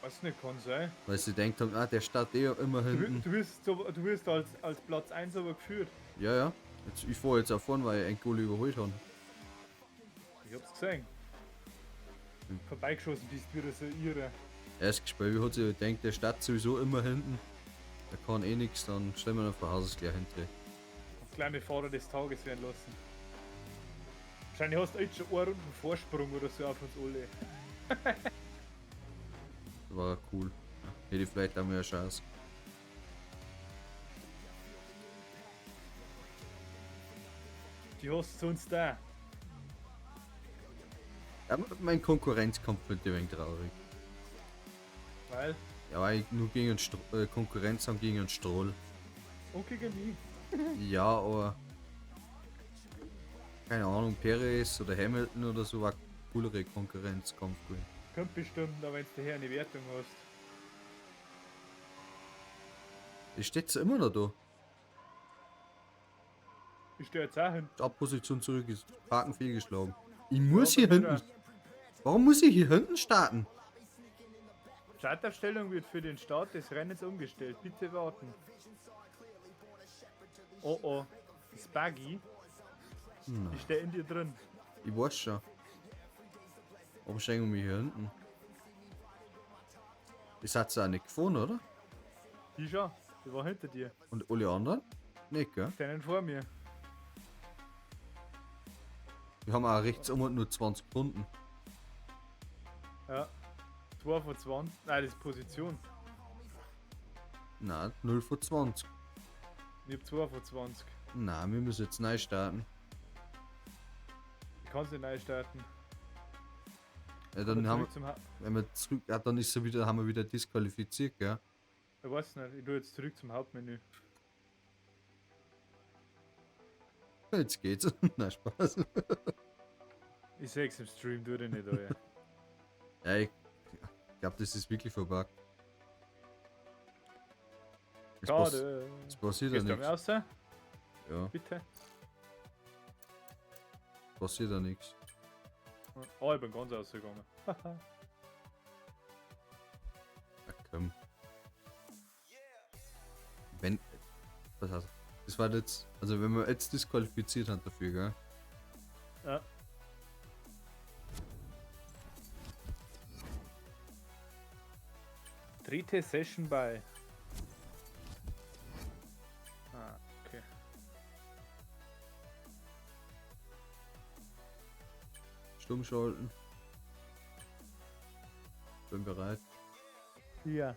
Weiß nicht, kann sein. Weil sie denkt haben, ah, der startet eh immer Du, hinten. du wirst, so, du wirst als Platz 1 aber geführt. Ja, ja. Jetzt, ich fahre jetzt auch vorn, weil ich einen Goal überholt habe. Ich hab's gesehen. Vorbeigeschossen bist wieder so irre. Erst gespielt, wie hat sich gedacht, der startet sowieso immer hinten. Der kann eh nichts, dann stellen wir ihn von Haus aus gleich hinten. Hast gleich mal Fahrer des Tages werden lassen. Wahrscheinlich hast du jetzt schon eine Runden Vorsprung oder so auf uns alle. Das war cool. Hätte ich vielleicht auch mehr eine Chance. Die hast du sonst da. Ja, mein Konkurrenzkampf wird ein wenig traurig. Weil, Ja, weil ich nur gegen einen Stro Konkurrenz haben gegen einen Stroll. und gegen mich. Ja, aber. Keine Ahnung, Perez oder Hamilton oder so war coolere Konkurrenzkampf gewesen. Kommt bestimmt, noch, wenn du daher eine Wertung hast. Ich steht immer noch da. Ich stehe jetzt auch hin. Startposition zurück ist Haken fehlgeschlagen. Ich muss Ja, hier bei mir hinten. Warum muss ich hier hinten starten? Startaufstellung wird für den Start des Rennens umgestellt. Bitte warten. Oh oh. Das Buggy. Ich stehe in dir drin. Ich weiß schon. Warum steigen wir hier hinten? Ihr seid ja auch nicht gefahren, oder? Die schon. Die war hinter dir. Und alle anderen? Nicht, gell? Stehen vor mir. Wir haben auch rechts um und nur 20 Runden. Ja. 2 von 20. Nein, das ist Position. Nein, 0 von 20. Ich hab 2 von 20. Nein, wir müssen jetzt neu starten. Ich kann's nicht neu starten. Ja, dann Oder haben zurück zum Ha- wenn wir zurück, ja, dann ist er wieder, haben wir wieder disqualifiziert, gell? Ich weiß nicht, ich tu jetzt zurück zum Hauptmenü. Jetzt geht's. Nein, Spaß. Ich seh's im Stream, tu ich nicht, Alter. Ja, ich glaube, das ist wirklich verbuggt. Es, pass Schade. es passiert ja Gehst du nichts. raus? Ja, Bitte? passiert ja nichts. Oh, ich bin ganz rausgegangen. Ja, komm. Wenn. Was heißt? Das war jetzt. Also, wenn wir jetzt disqualifiziert haben dafür, gell? Ja. Dritte Session bei. Ah, okay. Stumm schalten. Bin bereit. Ja.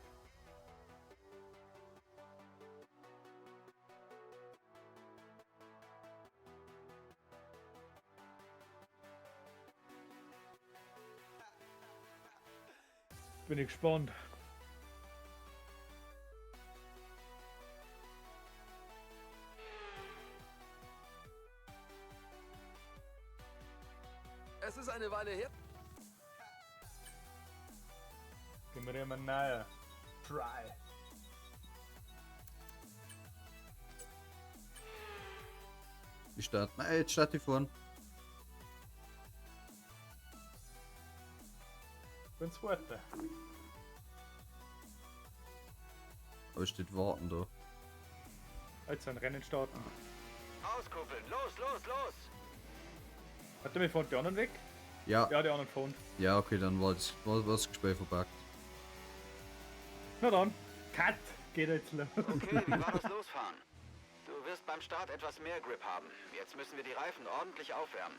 Bin ich gespannt. Es ist eine Weile her. Gehen wir immer näher. Try. Ich starte. Nein, jetzt starte ich vorn. Bin zweiter. Aber es steht warten da. Jetzt ein Rennen starten. Auskuppeln. Los, los, los. Warte, wir fahren die anderen weg? Ja, Ja, die anderen fahren. ja, okay, dann war das, war das Gespräch verpackt. Na dann. Cut! Geht jetzt los. Okay, wie war das Losfahren? Du wirst beim Start etwas mehr Grip haben. Jetzt müssen wir die Reifen ordentlich aufwärmen.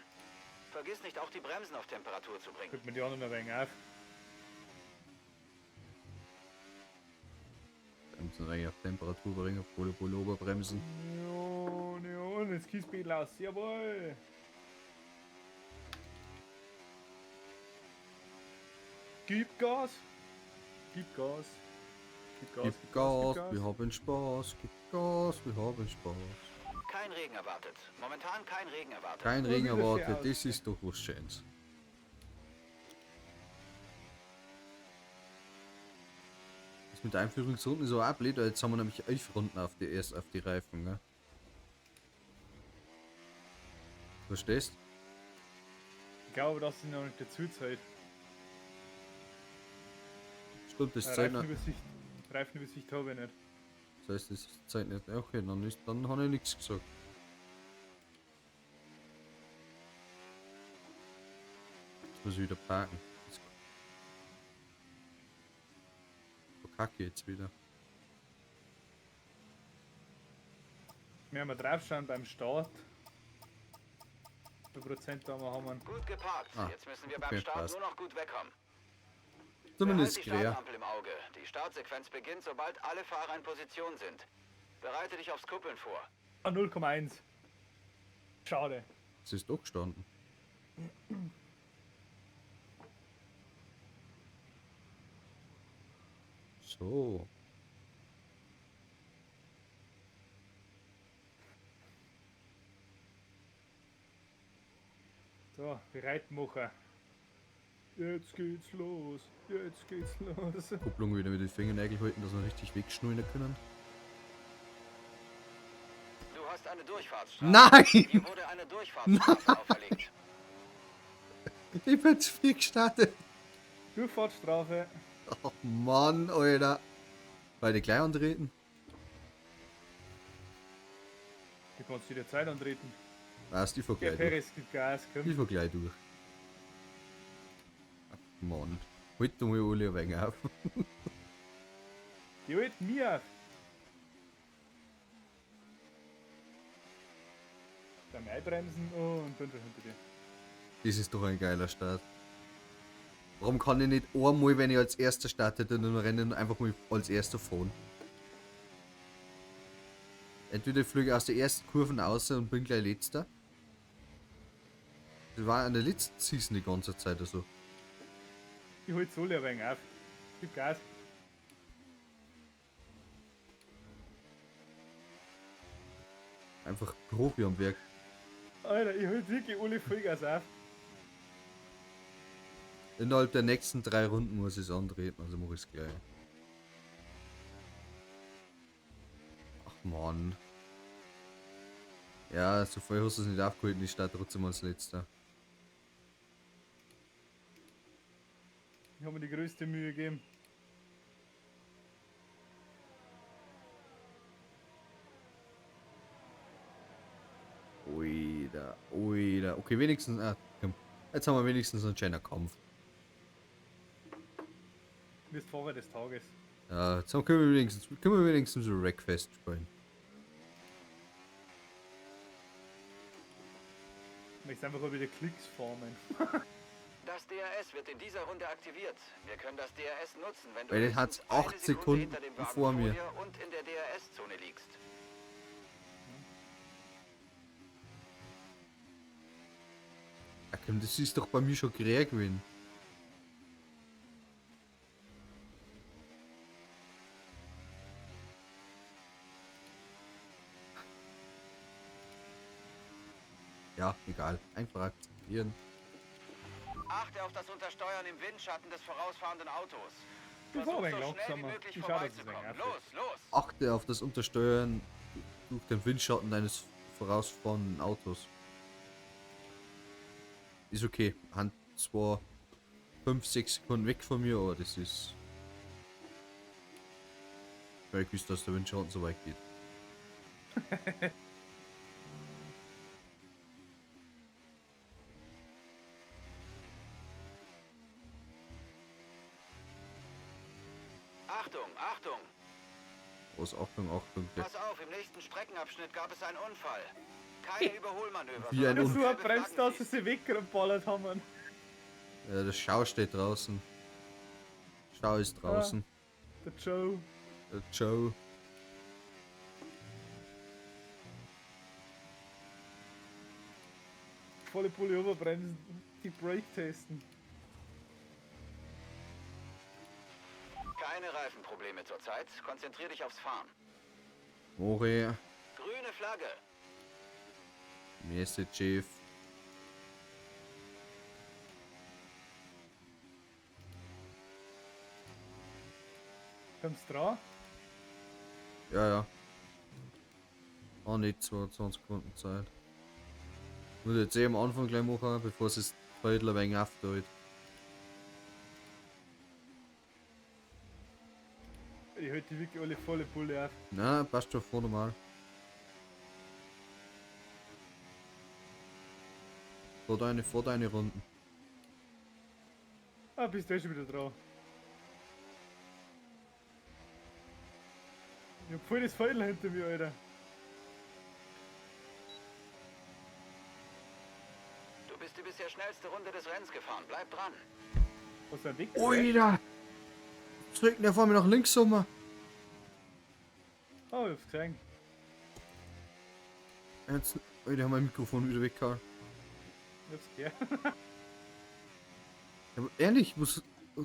Vergiss nicht, auch die Bremsen auf Temperatur zu bringen. Guck mir die anderen ein wenig auf. Bremsen eigentlich auf Temperatur bringen, auf volle Pullover bremsen. Ja, ja, und jetzt Kiesbedel aus. Jawohl! Gib Gas! Gib Gas! Gib Gas! Gib Gas, wir haben Spaß, gib Gas, wir haben Spaß. Kein Regen erwartet. Momentan kein Regen erwartet. Kein Oh, Regen wie das erwartet, hier das ist doch was Schönes. Das mit der Einführungsrunden ist aber auch blöd, weil jetzt haben wir nämlich 11 Runden auf die, erst auf die Reifen, ne? Verstehst? Ich glaube, das sind noch nicht dazu Zeit. Stimmt, das zählt nicht. Reifenübersicht, Reifenübersicht habe ich nicht. Das heißt, das zählt nicht. Okay, dann, ist, dann habe ich nichts gesagt. Jetzt muss ich wieder parken. Jetzt verkacke ich jetzt wieder. Wir haben draufschauen beim Start. Wie viel Prozent da wir haben. Gut geparkt. Ah, Jetzt müssen wir beim okay, Start passt. nur noch gut wegkommen. Zumindest Behalt die quer. Startampel im Auge. Die Startsequenz beginnt, sobald alle Fahrer in Position sind. Bereite dich aufs Kuppeln vor. Ah, 0,1. Schade. Es ist doch gestanden. So. So, bereit machen. Jetzt geht's los. Jetzt geht's los. Kupplung wieder mit den Fingernägeln halten, dass wir richtig wegschnallen können. Du hast eine Durchfahrtsstrafe. Nein! Dir wurde eine Durchfahrtsstrafe auferlegt. Ich bin zu früh gestartet. Durchfahrtsstrafe. Ach Mann, Alter. Beide gleich antreten. Du kannst wieder Zeit antreten. Weißt du, ich fahr Der gleich durch. Perez gibt Gas, komm. Ich fahr gleich durch. Ach Mann. Halt doch mal alle ein wenig auf. Die holt mir auf. Beim Einbremsen und bin schon hinter dir. Das ist doch ein geiler Start. Warum kann ich nicht einmal, wenn ich als erster starte, dann im Rennen einfach mal als erster fahren? Entweder ich fliege aus der ersten Kurve raus und bin gleich letzter. Das war in der letzten Season die ganze Zeit so. Ich hol Soli ein wenig auf. Gib Gas. Einfach Profi am Werk. Alter, ich hol wirklich alle Vollgas auf. Innerhalb der nächsten 3 Runden muss ich es antreten, also mache ich es gleich. Ach man. Ja, so voll hast du es nicht aufgehalten, ich starte trotzdem als letzter. Ich habe mir die größte Mühe gegeben. Oida, oida. Okay, wenigstens. Ah, komm. Jetzt haben wir wenigstens einen schönen Kampf. Du bist Fahrer des Tages. Ja, jetzt können wir wenigstens so Wreckfest spielen. Ich möchte einfach mal wieder Klicks farmen. Das DRS wird in dieser Runde aktiviert. Wir können das DRS nutzen, wenn du Weil das höchstens hat's 8 eine Sekunde Sekunden hinter dem Wagen vor mir. dir und in der DRS-Zone liegst. Ach komm, das ist doch bei mir schon quer gewesen. Egal, einfach akzeptieren. Achte auf das Untersteuern im Windschatten des vorausfahrenden Autos. Ich Versuch fahr ein so wenig schnell wie langsamer. möglich Ich schau, dass es ein vorbeizukommen. wenig Los, los! Achte auf das Untersteuern durch den Windschatten deines vorausfahrenden Autos. Ist okay. Hand zwar 5, 6 Sekunden weg von mir, aber das ist. Weil ich wüsste, dass der Windschatten so weit geht. Achtung, Achtung! Was Achtung, Achtung. Der Pass auf, im nächsten Streckenabschnitt gab es einen Unfall. Keine Überholmanöver. Wie ein sondern Unfall. Du gelbe bremst, Flaggen dass sie sie weggeballert haben. Ja, der Schau steht draußen. Schau ist draußen. Der Joe. Der Joe. Volle Pulle überbremsen. Die Brake testen. Keine Reifenprobleme zurzeit. Konzentrier dich aufs Fahren. More. Grüne Flagge. Messe Chief. Kommst du dran? Ja, ja. Ah, nicht 22 Sekunden Zeit. Muss ich jetzt eh am Anfang gleich machen, bevor es das Feudel ein wenig aufteilt. Ich halte die wirklich alle volle Pulle auf. Na, passt schon vor normal. Vor deine Runden. Ah, bist du eh schon wieder dran. Ich hab voll das Feudel hinter mir, Alter. Du bist die bisher schnellste Runde des Rennens gefahren. Bleib dran. Was ist ein Weg? Oida! Zurück, der vor mir nach links rum. Oh, ich hab's gesehen. Jetzt, Alter, haben mein Mikrofon wieder weggehauen. Ich hab's gehört. Aber ehrlich, ich muss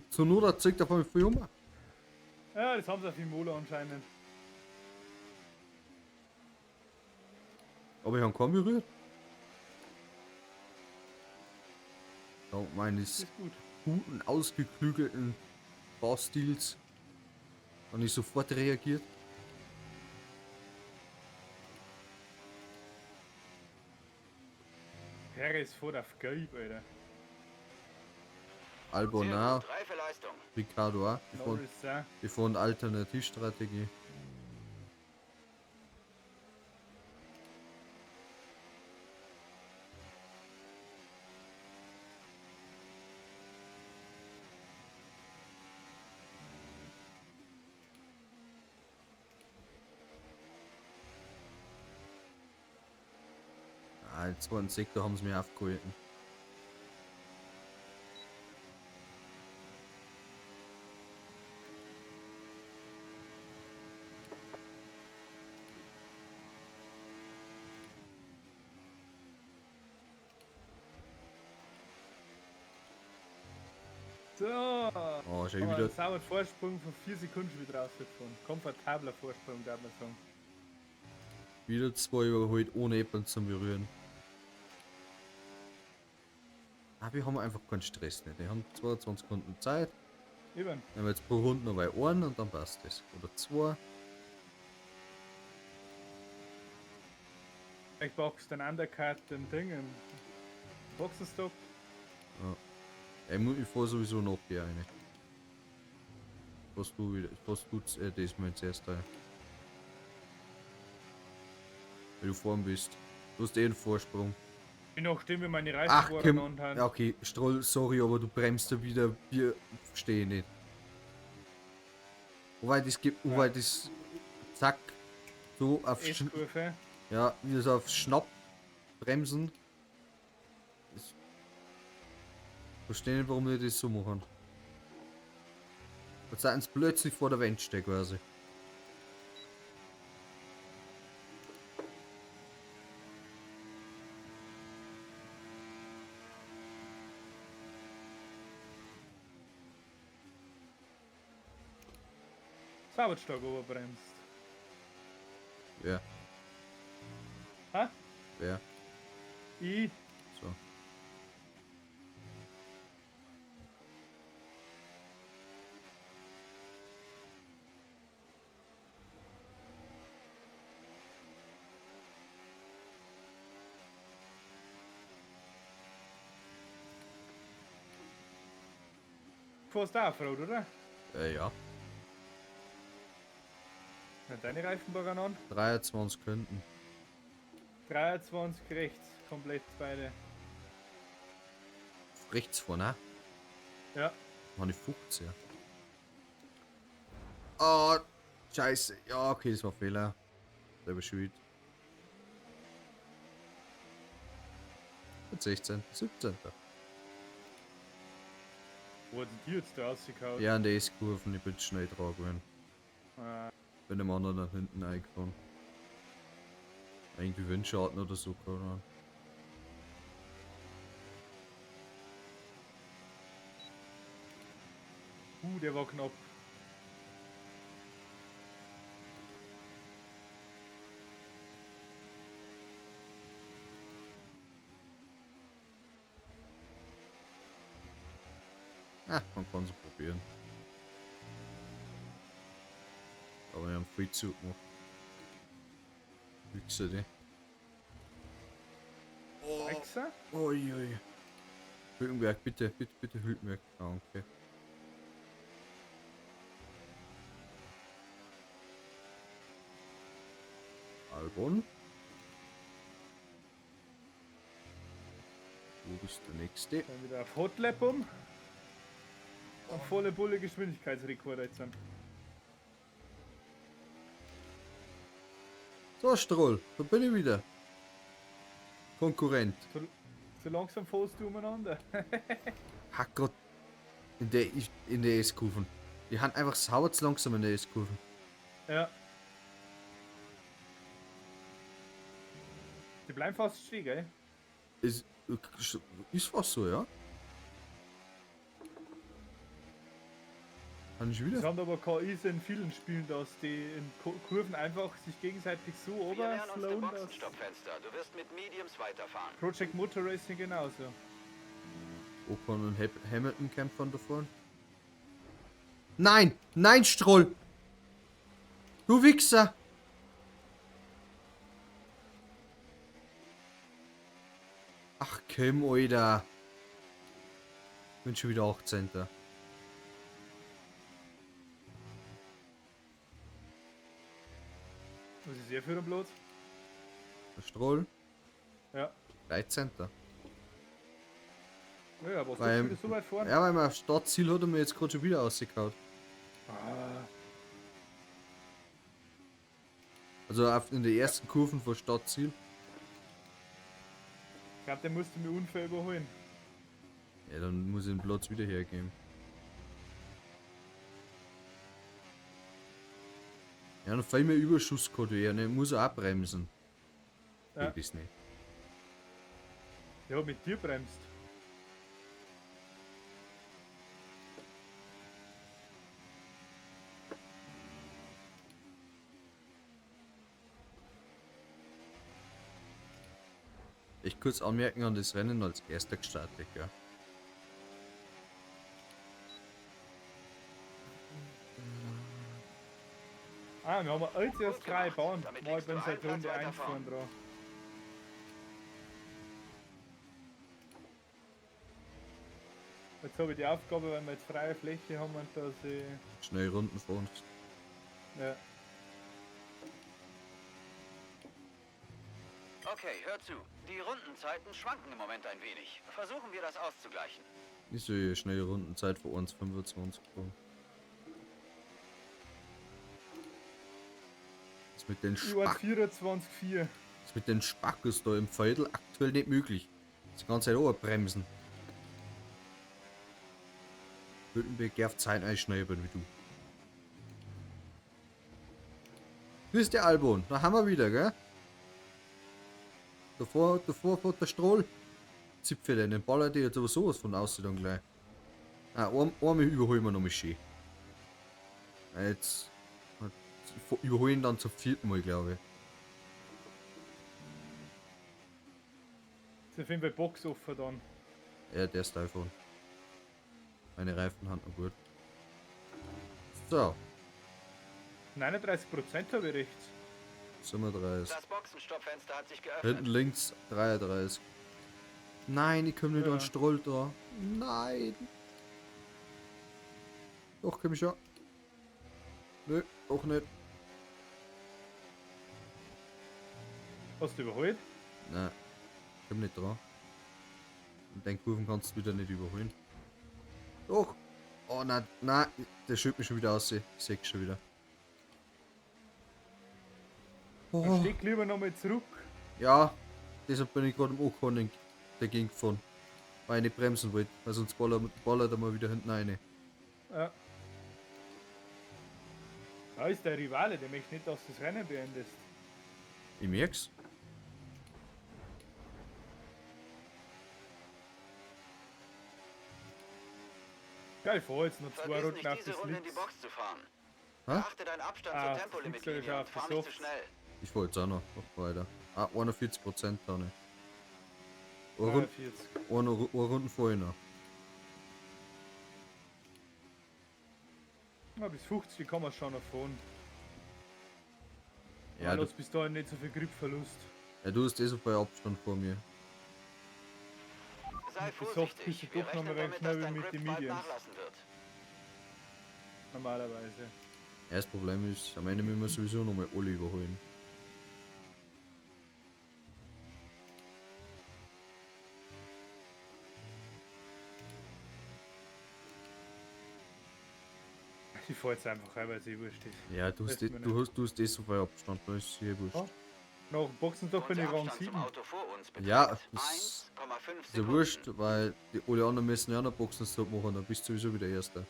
zur Not erzeugt der vor mir voll um. Ja, das haben sie auf Imola anscheinend. Aber ich habe kaum berührt. Dank meines Ist gut. guten, ausgeklügelten Fahrstils habe ich sofort reagiert. Perez fährt auf Gelb, Alter. Albon Sehr auch, gut, reife Leistung. Ricardo auch. Die fahren, Norris auch. die fahren Alternativstrategie. Ah, im zweiten Sektor haben sie mir aufgehalten. So. Oh, schon Aber wieder einen sauberen Vorsprung von 4 Sekunden schon wieder rausgefahren. Komfortabler Vorsprung, darf man sagen. Wieder zwei überholt, ohne jemanden zu berühren. Aber wir haben einfach keinen Stress nicht. Wir haben 22 Sekunden Zeit. Eben. Dann haben wir jetzt pro Runde noch bei einen und dann passt das. Oder zwei. Vielleicht brauchst du einen Undercut, den Ding, im Boxenstopp. Ich, muss, ich fahr sowieso noch hier eine. Was du wieder, was du das mal zuerst rein. Weil du vorn bist. Du hast eh einen Vorsprung. Je nachdem, wie meine Reifen Ach, vorne Kim. haben. Ja, okay, Stroll, sorry, aber du bremst da wieder. Wir verstehen nicht. Wobei das gibt, wobei das. Zack. So auf Schn S-Kurve. ja, wieder so auf Schnapp bremsen. Ich verstehe nicht, warum die das so machen. Jetzt sind sie plötzlich vor der Wand stehen quasi. Sauber stark überbremst. Wer? Hä? Wer? Ich. Fährst du auch Offroad, oder? Ja. Na, deine Reifen waren an. 23 könnten. 23 rechts, komplett beide. Rechts vorne. Ja. Meine 15. Oh, scheiße. Ja, okay, das war Fehler. Selber schuld. Mit 16, 17. Wo hat denn die jetzt da rausgehauen? Ja, in der S-Kurven, ich bin schnell dran gewesen. Ah, Bin dem anderen nach hinten eingefahren. Irgendwie Windschatten oder so, keine Ahnung. Der war knapp. Ah, man kann es probieren. Aber wir haben viel zu gemacht. Wichser, die. Oh, Sechser? ui, ui. Hülkenberg, bitte, bitte, bitte Hülkenberg. Danke. Albon. Wo ist der nächste? Dann wieder auf Hotlap um. Auf volle Bulle Geschwindigkeitsrekord jetzt. Dann. So, Stroll, da bin ich wieder. Konkurrent. So langsam fährst du umeinander. Hack grad in der S-Kurven. Die haben einfach sauer zu langsam in der S-Kurven. Ja. Die bleiben fast stehen, gell? Ist fast so, ja? Kann ich Das wieder? haben aber KIs in vielen Spielen, dass die in Kurven einfach sich gegenseitig so Wir nähern uns dem oberslowen, dass Boxenstoppfenster. Du wirst mit Mediums weiterfahren. Project Motor Racing genauso. Ocon und Hamilton kämpfen da vorne. Nein! Nein, Stroll! Du Wichser! Ach komm, Alter. Bin schon wieder 18. Was ist er für ein Platz? Der Stroll? Ja. 13. Ja, aber Weil- wieder so weit vorne? Ja, weil mein Startziel hat er mir jetzt gerade schon wieder ausgekaut. Ah, Also in der ersten Kurven vor Startziel. ich glaube, der musste mir unfair überholen. Ja, dann muss ich den Platz wieder hergeben. Ja, dann fällt mir Überschusscode her, ne? Muss er abbremsen. Ja. Geht das nicht. Der hat mit dir bremst. Ich kurz anmerken an das Rennen als erster gestartet, ja. Ah, wir haben als erst Gut drei gemacht. Bahnen. Damit Mal liegst bin du seit einen Runde Platz weiter 1 vorn vorn. dran. Jetzt habe ich die Aufgabe, weil wir jetzt freie Fläche haben und dass ich. Schnell Runden vor uns. Ja. Okay, hör zu. Die Rundenzeiten schwanken im Moment ein wenig. Versuchen wir das auszugleichen. Ich sehe schnelle Rundenzeit vor uns 25 kommen. Das mit den Ich war Spack, 24,4. das mit den Spackos da im Viertel aktuell nicht möglich. Die ganze Zeit bremsen. Hülkenberg darf Zeit eigentlich schneller bin wie du. Hier ist der Albon, da haben wir wieder, gell? Davor fährt der Stroll. Zipfel, den ballert die jetzt aber sowas von außen dann gleich. Ah, einmal überholen wir noch mal schön. Jetzt überholen dann zum vierten Mal, glaube ich. Ist auf jeden Fall Box offen dann. Ja, der ist iPhone. Meine Reifen haben noch gut. So, 39% habe ich rechts. 37. Das Boxenstoppfenster hat sich geöffnet. Hinten links 33. Nein, ich komme nicht Ja. an Stroll da. Nein. Doch, komm ich schon. Nö, auch nicht. Hast du überholt? Nein, komm nicht dran. Und den Kurven kannst du wieder nicht überholen. Doch! Oh nein, nein, der schüttet mich schon wieder aus. Ich seh's schon wieder. Dann Oh, steck lieber nochmal zurück. ja, deshalb bin ich gerade im Ocon dagegen gefahren. Weil ich nicht bremsen wollte, weil sonst ballert er mal wieder hinten rein. Ja. Da ist der Rivale, der möchte nicht, dass du das Rennen beendest. Ich merk's. Geil, ich fahr jetzt noch zwei Vergiss Runden nicht, auf diese die Runde in die Slicks. Box zu fahren. Hä? Beachte deinen Abstand Ah, zur das liegt Tempolimitlinie sogar und auf fahr die nicht zu Softs. schnell. Ich fahr jetzt auch noch weiter. Ah, 41% da nicht. Eine Runde, 43. eine Runde vorher noch. Ja, bis 50 kann man schon noch fahren. Ja, Ja, du, du bis dahin nicht so viel Gripverlust. ja, du hast eh so viel Abstand vor mir. Sei Mit die Softs bist vorsichtig. du Wir doch noch rechnen mal recht damit, schnell dass wie dein mit Grip den bald Mediums. nachlassen wird. Normalerweise. Ja, das Problem ist, am Ende müssen wir sowieso nochmal alle überholen. Ich fahr jetzt einfach rein, weil es eh wurscht ist. Ja, du hast, Weiß eh, man du nicht. hast, du hast eh so viel Abstand, da ist eh wurscht. Ja. Nach dem Boxenstopp bin Unser ich Rang Abstand zum 7. Auto vor uns beträgt Ja, das 1,5 Ist ja Sekunden. wurscht, weil die alle anderen müssen ja auch noch Boxenstopp machen, dann bist du sowieso wieder Erster.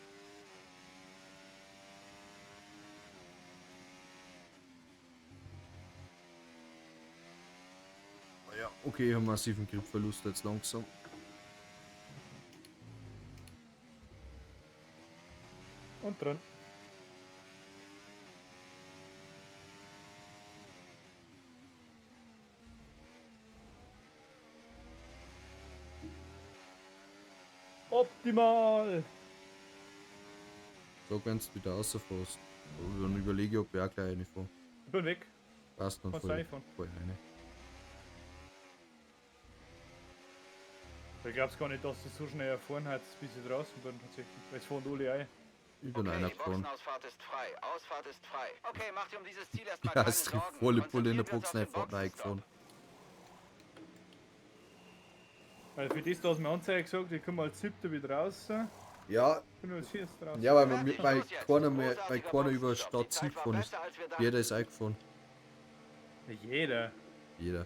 Ah Ja, okay, ich habe massiven Gripverlust jetzt langsam. Und dran. Optimal! So kannst du wieder rausfährst. Aber dann überlege ich, ob ich auch gleich reinfahre. Ich bin weg. Passt dann Kannst du voll, reinfahren. voll rein. Ich glaub's gar nicht, dass du so schnell erfahren hast, bis ich draußen bin tatsächlich. Weil es fahren alle ein. Ich bin Okay, einer die gefahren. Boxenausfahrt ist frei. Ausfahrt ist frei. Okay, mach dir um dieses Ziel erstmal Ja, keine es trifft Sorgen. volle Pulle in der Konzentrieren wir uns Box auf den reingefahren. Boxenstopp. Weil für das, dass mir Anzeige gesagt, ich komme als Siebter wieder raus. Ja, Bin als Vierter raus. ja, weil, man, Fertig, weil los jetzt. keiner mehr, weil Großartiger keiner über Boxenstopp. Die Stadt Ziel Zeit war gefahren ist. besser, als wir dachten. Jeder ist eingefahren. Ja, jeder. Jeder.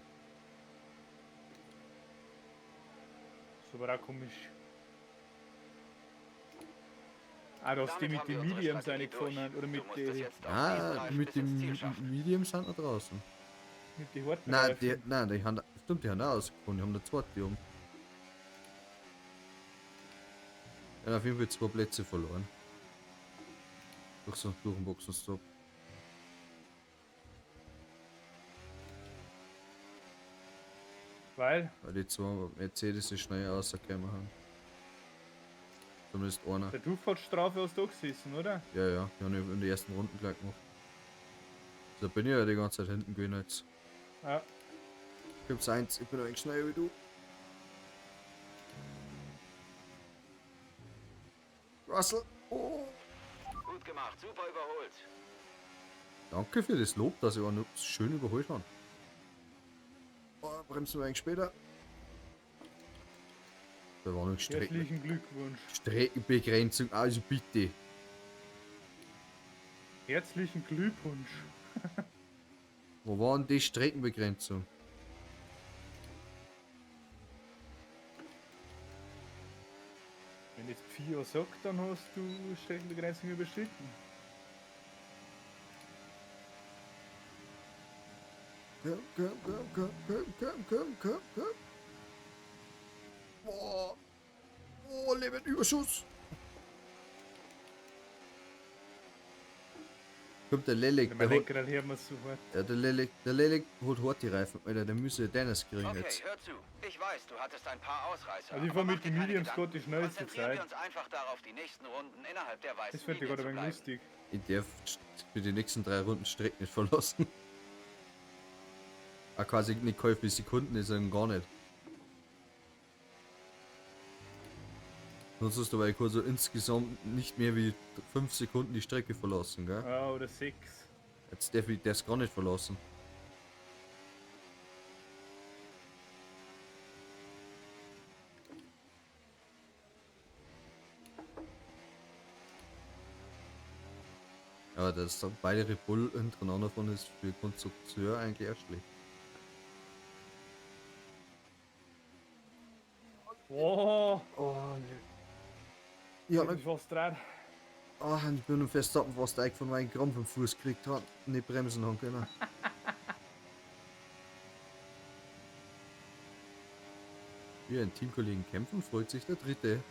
Ist aber auch komisch. Ah, dass die Damit mit haben den wir unsere Mediums Strategie reingefahren durch. haben. Oder Du mit musst es den jetzt auf diesem Ah, Reifen mit bis ins dem Ziel schaffen. Medium sind noch draußen. mit den harten Nein, Reifen. die, nein, die haben, stimmt, die haben auch rausgefunden, die haben der zweite um. Die haben auf jeden Fall zwei Plätze verloren. Durch so durch den Boxenstopp. Weil Weil die zwei Mercedes so schnell rausgekommen haben. Zumindest einer. der Durchfahrtsstrafe hast du gesessen, oder? Ja, ja, die haben ich in den ersten Runden gleich gemacht. Da bin ich ja die ganze Zeit hinten gewesen jetzt. Ja. Gibt's eins, ich bin eigentlich schneller wie du. Russell! Oh. Gut gemacht, super überholt. Danke für das Lob, dass ich auch noch schön überholt habe. Oh, bremsen wir eigentlich später. Da war noch Strecken, Herzlichen Glückwunsch. Streckenbegrenzung, also bitte. Herzlichen Glückwunsch. Wo war denn die Streckenbegrenzung? Wenn jetzt FIA sagt, dann hast du Streckenbegrenzung überschritten. Komm, komm, komm, komm, komm, komm, komm, komm, komm. Boah. Oh, Lebenüberschuss. Kommt der Lelek, Mein der, holt, Lenkrad hört man so hart. ja, der Lelek, der Lelek holt hart die Reifen, Alter, der müsse Dennis kriegen Okay, jetzt. hör zu. Ich weiß, du hattest ein paar Ausreißer. Also ich aber fahr mach mit dir den keine Mediums Gedanken. gerade die schnellste Konzentrieren wir Zeit. uns einfach darauf, die nächsten Runden innerhalb der weißen Das finde ich Linie gerade zu ein wenig bleiben. lustig. Ich darf für die nächsten drei Runden Strecken nicht verlassen. Ah, quasi nicht keine viele Sekunden ist dann gar nicht. Sonst hast du aber so insgesamt nicht mehr wie 5 Sekunden die Strecke verlassen, gell? Ja, oder 6. Jetzt darf ich das gar nicht verlassen. Ja, dass da beide Red Bull hintereinander fahren, ist für Konstrukteur eigentlich erst schlecht. Wow, Oh, ne. Ja, ich bin fast dran. oh, ich bin im Verstappen fast eigentlich von meinem Krampf im Fuß gekriegt hat, nicht bremsen haben können. Wie ein Teamkollegen kämpfen, freut sich der Dritte.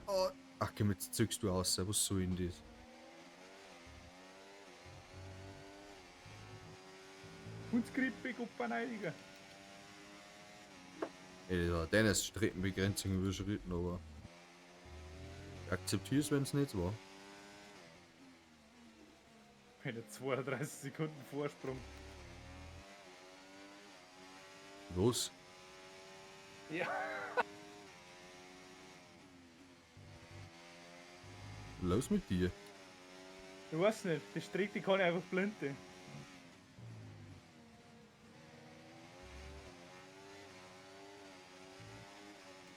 Oh. Ach komm, jetzt zückst du aus, was soll denn das? Hundskrippe, Kuppaneiger. Ey, das war deine Streckenbegrenzung überschritten, aber ich akzeptiere es, wenn es nicht war. Mit 32 Sekunden Vorsprung. Los. Ja. Los mit dir. Ich weiß nicht, die Strecke kann ich einfach blinde.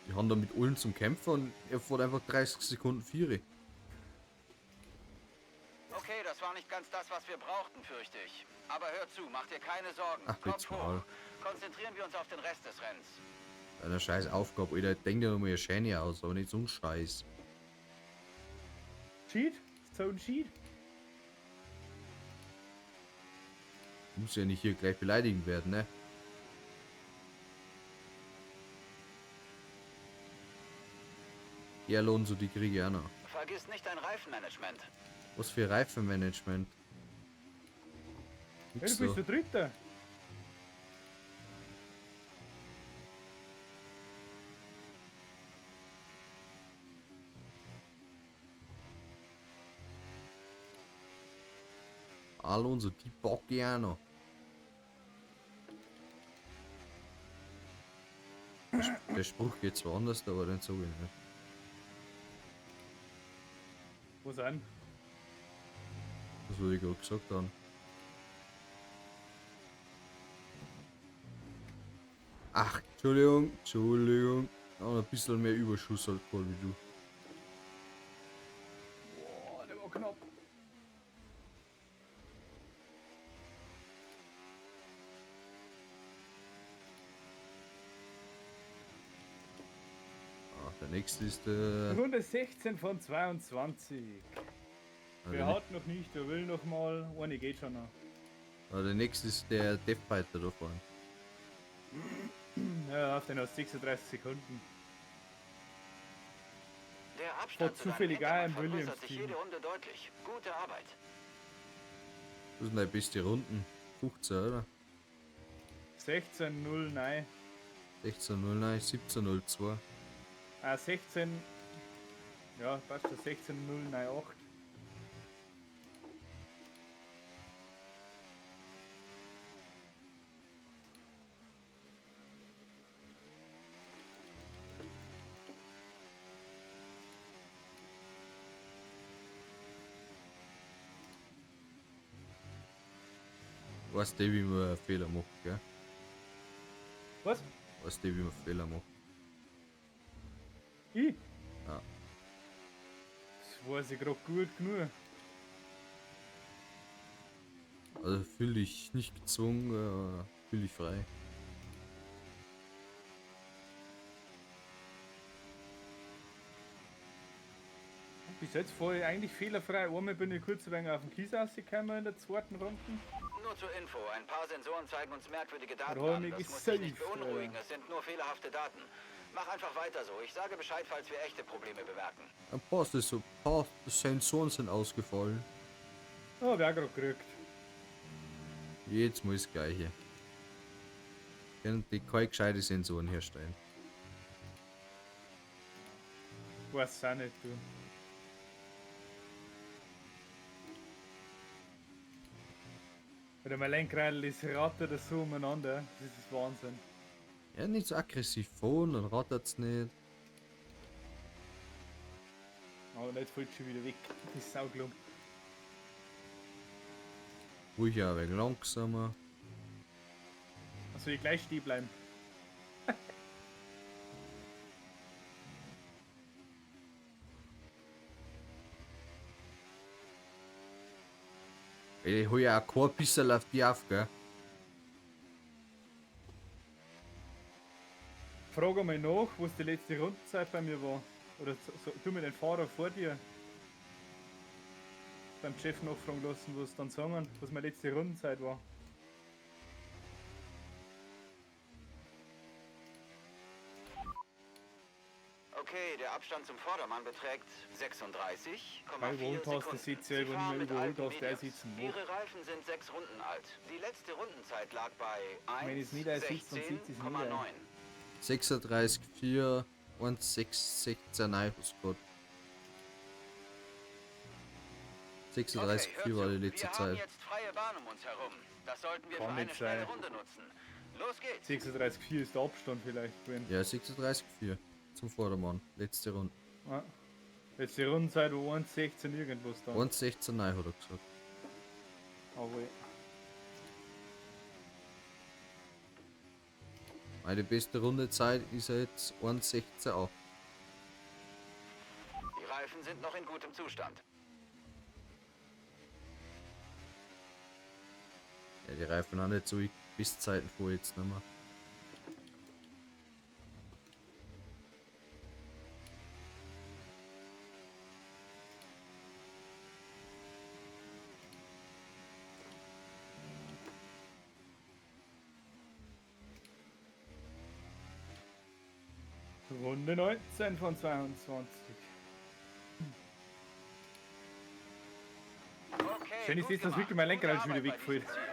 Die haben da mit allen zum Kämpfen und er fährt einfach 30 Sekunden Viere. Okay, das war nicht ganz das, was wir brauchten, fürchte ich. Aber hör zu, mach dir keine Sorgen. Ach, Kopf jetzt hoch. mal. Konzentrieren wir uns auf den Rest des Rennens. Eine scheiß Aufgabe, Alter. Denk dir nochmal eine Scheine aus, aber nicht so ein Scheiß. Cheat? So ein Cheat? Muss ja nicht hier gleich beleidigen werden, ne? Die Alonso, die kriege ich auch noch. Vergiss nicht dein Reifenmanagement. Was für Reifenmanagement? Ja, Nix du bist da. der Dritte. Alonso, die bocke ich auch noch. Der Spruch geht zwar anders, aber den sag ich nicht. Wo sind? Das würde ich gerade gesagt haben. Ach, Entschuldigung, Entschuldigung. Auch ein bisschen mehr Überschuss halt voll wie du. Boah, der war knapp. Ah, der nächste ist der. Runde 16 von 22. Ah, Wer der, hat noch nicht, wer will noch mal. Eine geht schon noch. ah, der nächste ist der Death Fighter da vorne. Ja, auf den aus 36 Sekunden. Der Abstand Vor zu deinem zufällig auch Hintermann im vergrößert Williams sich Team. jede Runde deutlich. Gute Arbeit. Das sind deine beste Runden. 15, oder? 16,09. 16.09, 17.02. Ah, 16. Ja, passt schon. 16,098. Weißt du, wie man einen Fehler macht, gell? Was? Weißt du, wie man Fehler macht? Ich? Ja. Das weiß ich gerade gut genug. Also fühl dich nicht gezwungen, fühl dich frei. Bis jetzt fahre ich eigentlich fehlerfrei. Einmal bin ich kurz ein wenig auf den Kies rausgekommen in der zweiten Runde. Nur zur Info, ein paar Sensoren zeigen uns merkwürdige Daten Räume an. Das muss dich nicht gesaved, beunruhigen, Alter. es sind nur fehlerhafte Daten. Mach einfach weiter so. Ich sage Bescheid, falls wir echte Probleme bemerken. Ein paar, ist so, ein paar Sensoren sind ausgefallen. Oh, hab ich auch gerade gekriegt. Jedes Mal das gleiche. Können die keine gescheite Sensoren herstellen. Weiß auch nicht, du. Oder mein Lenkrad ist rattert das so umeinander. Das ist Wahnsinn. Ja, nicht so aggressiv fahren, dann rattert's nicht. Aber jetzt fällt schon wieder weg. Das ist saugelungen. Ruhig auch ein wenig langsamer. Also ich gleich stehen bleiben. Ich hol ja auch kein bisschen auf die auf, gell? Frag einmal nach, was die letzte Rundenzeit bei mir war. Oder so, so, tu mir den Fahrer vor dir beim Chef nachfragen lassen, was dann sagen, was meine letzte Rundenzeit war. Okay, der Abstand zum Vordermann beträgt 36,4 Überholt hast du Sekunden. Sitz Sie selber fahren nicht mit mehr überholt alten hast, der Mediums. sitzen wo. Ihre Reifen sind 6 Runden alt. Die letzte Rundenzeit lag bei Wenn ich's nicht einsitze, dann sitz ich's nicht ein. 1,16,9. 36, 4, 1, 6, 16, nein, was Gott. 36, Okay, hör 4 war zu. die letzte Wir haben Zeit. jetzt freie Bahn um uns herum. Das sollten wir Kann für eine nicht schnelle sein. Runde nutzen. Los geht's. 36,4 ist der Abstand vielleicht gewesen. Ja, 36, 4 zum Vordermann. Letzte Runde. Ja. Letzte Rundenzeit war 1,16 irgendwas dann. 1, 16, nein, hat er gesagt. Aber Meine beste Rundezeit ist ja jetzt 1,16,8. Die Reifen sind noch in gutem Zustand. Ja, die Reifen haben nicht so wie Bestzeiten vor jetzt nicht mehr. Runde 19 von 22. Okay, Schön ist gut das, dass gemacht. wirklich mein Lenkrad Gute schon wieder Arbeit bei wegfällt. diesem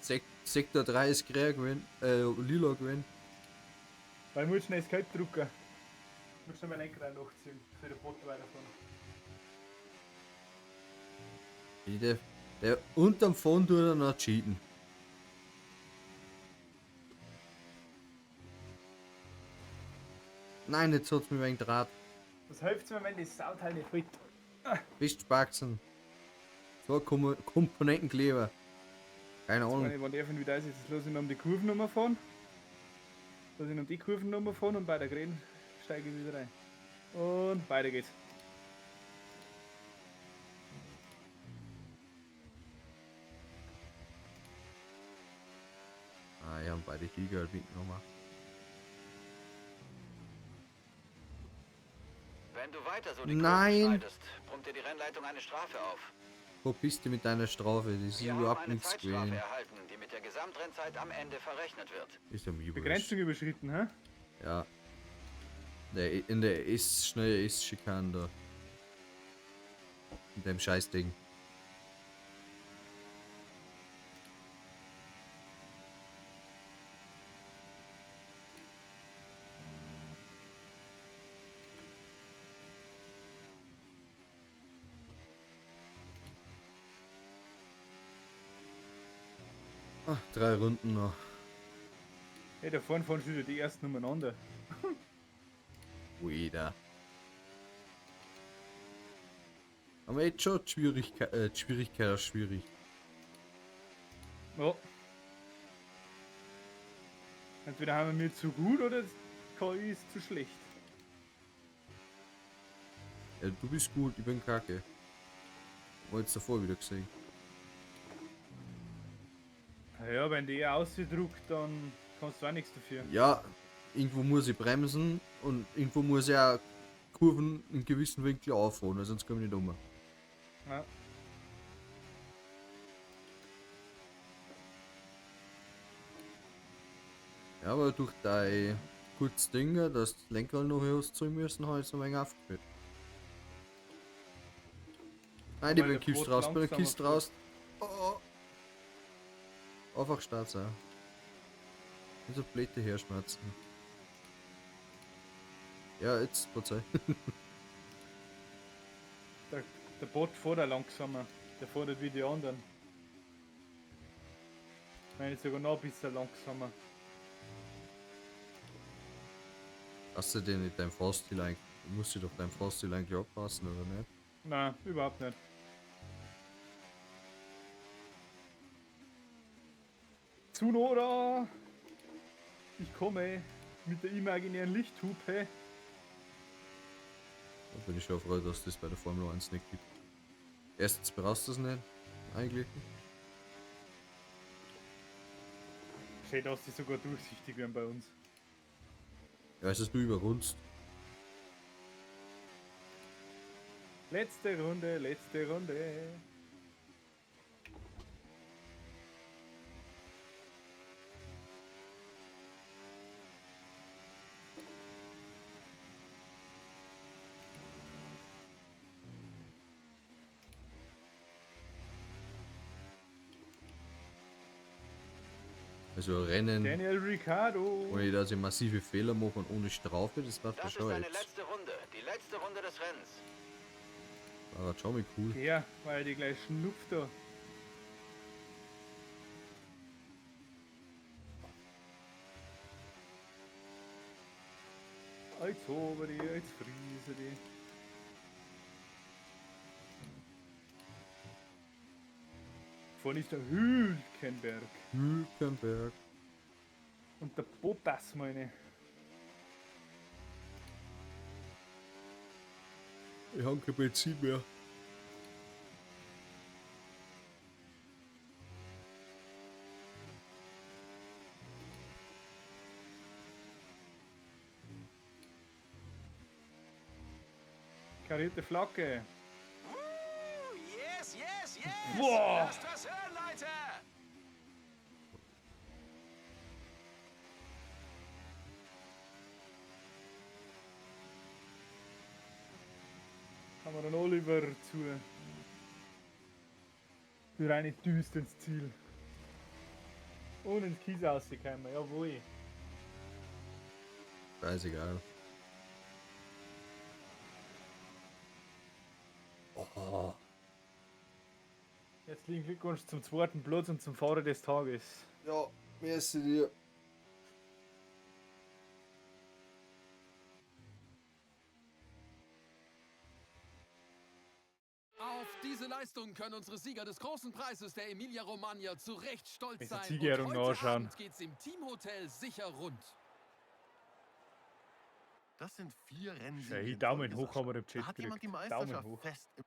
Ziel. Sektor 3 ist grün gewesen, lila gewesen. Weil ich muss schnell das Gelb drucken. Ich muss schnell mein Lenkrad nachziehen, für den Bot weiterfahren. Der unterm Phone tut er noch cheaten. Nein, jetzt hat's mir wegen Draht. Was hilft's mir, wenn das Sauteil nicht hält? Bist Spaxen. So, Komponentenkleber. Keine Jetzt Ahnung. meine ich, wann der von wieder ist, jetzt lass ich noch um die Kurvennummer fahren. Lass ich noch um die Kurvennummer fahren und bei der Grün steige ich wieder rein. Und weiter geht's. Ah, ich hab beide Giga mitgenommen. Wenn du weiter so die Nein. Kurven schneidest, brummt dir die Rennleitung eine Strafe auf. Wo bist du mit deiner Strafe? Das ist Wir haben überhaupt eine nichts Zeitstrafe gewesen. erhalten, die mit der Gesamtrennzeit am Ende verrechnet wird. Ist ja mir wurscht. Begrenzung überschritten, hä? Ja. Der, in der S, schnelle S-Schikane da. In dem Scheißding. Ach, 3 Runden noch. Hey, da vorne fahren schon wieder die ersten umeinander. Wieder. Aber jetzt schon die Schwierigkeit ist schwierig. Ja. Entweder haben wir mir zu gut oder das KI ist zu schlecht. Ja, du bist gut, ich bin kacke. War jetzt davor wieder gesehen. Ja, wenn die ausgedruckt, dann kannst du auch nichts dafür. Ja, irgendwo muss ich bremsen und irgendwo muss ich auch Kurven in gewissen Winkel auffahren, weil sonst komme ich nicht um. Ja. Ja, aber durch dein kurzes Ding, dass du das Lenkrad noch ausziehen müssen, habe ich es noch ein wenig aufgeführt. Nein, ich Weil bin der Kiste Brot raus, bin der langsamer Kiste raus. Oh, oh. Einfach Start sein. So blöde Herzschmerzen. Ja, jetzt, Polizei. Der Bot fährt auch langsamer. Der fährt wie die anderen. Meine sogar noch ein bisschen langsamer. Hast du denn nicht dein Fahrstil eigentlich, musst du doch deinem Fahrstil eigentlich anpassen, oder nicht? Nein, überhaupt nicht. Tsunoda! Ich komme mit der imaginären Lichthupe. Da bin ich schon froh, dass das bei der Formel 1 nicht gibt. Erstens brauchst du das nicht, eigentlich. Schön, dass die sogar durchsichtig werden bei uns. Ja, es ist du überrundst. Letzte Runde, letzte Runde. Also Rennen, Daniel Ricciardo. ohne dass ich massive Fehler mache und ohne Strafe, das war Das schon ist deine jetzt. letzte Runde. Die letzte Runde des Rennens. War schon mal cool. Ja, weil die gleich schnupft da. Als ober die, als friese die. Vorne ist der Hülkenberg. Hülkenberg. Und der Bottas, meine. Ich habe kein Benzin mehr. Karierte Flagge. Yes, yes, yes! Boah. Lasst was hören, Leute! Haben wir den Oliver zu. Für eine düst ins Ziel. Und ins Kies rausgekommen, jawohl. Scheißegal. Oh. Herzlichen Glückwunsch zum zweiten Platz und zum Fahrer des Tages. Ja, merci dir. Auf diese Leistung können unsere Sieger des großen Preises der Emilia Romagna zu Recht stolz Diese sein. Siegerehrung Und heute nachschauen. Abend geht's im Teamhotel sicher rund. Das sind 4 Rennen. Hey, Daumen hoch haben wir im Chat Da hat jemand die gekriegt. Daumen Meisterschaft hoch. fest im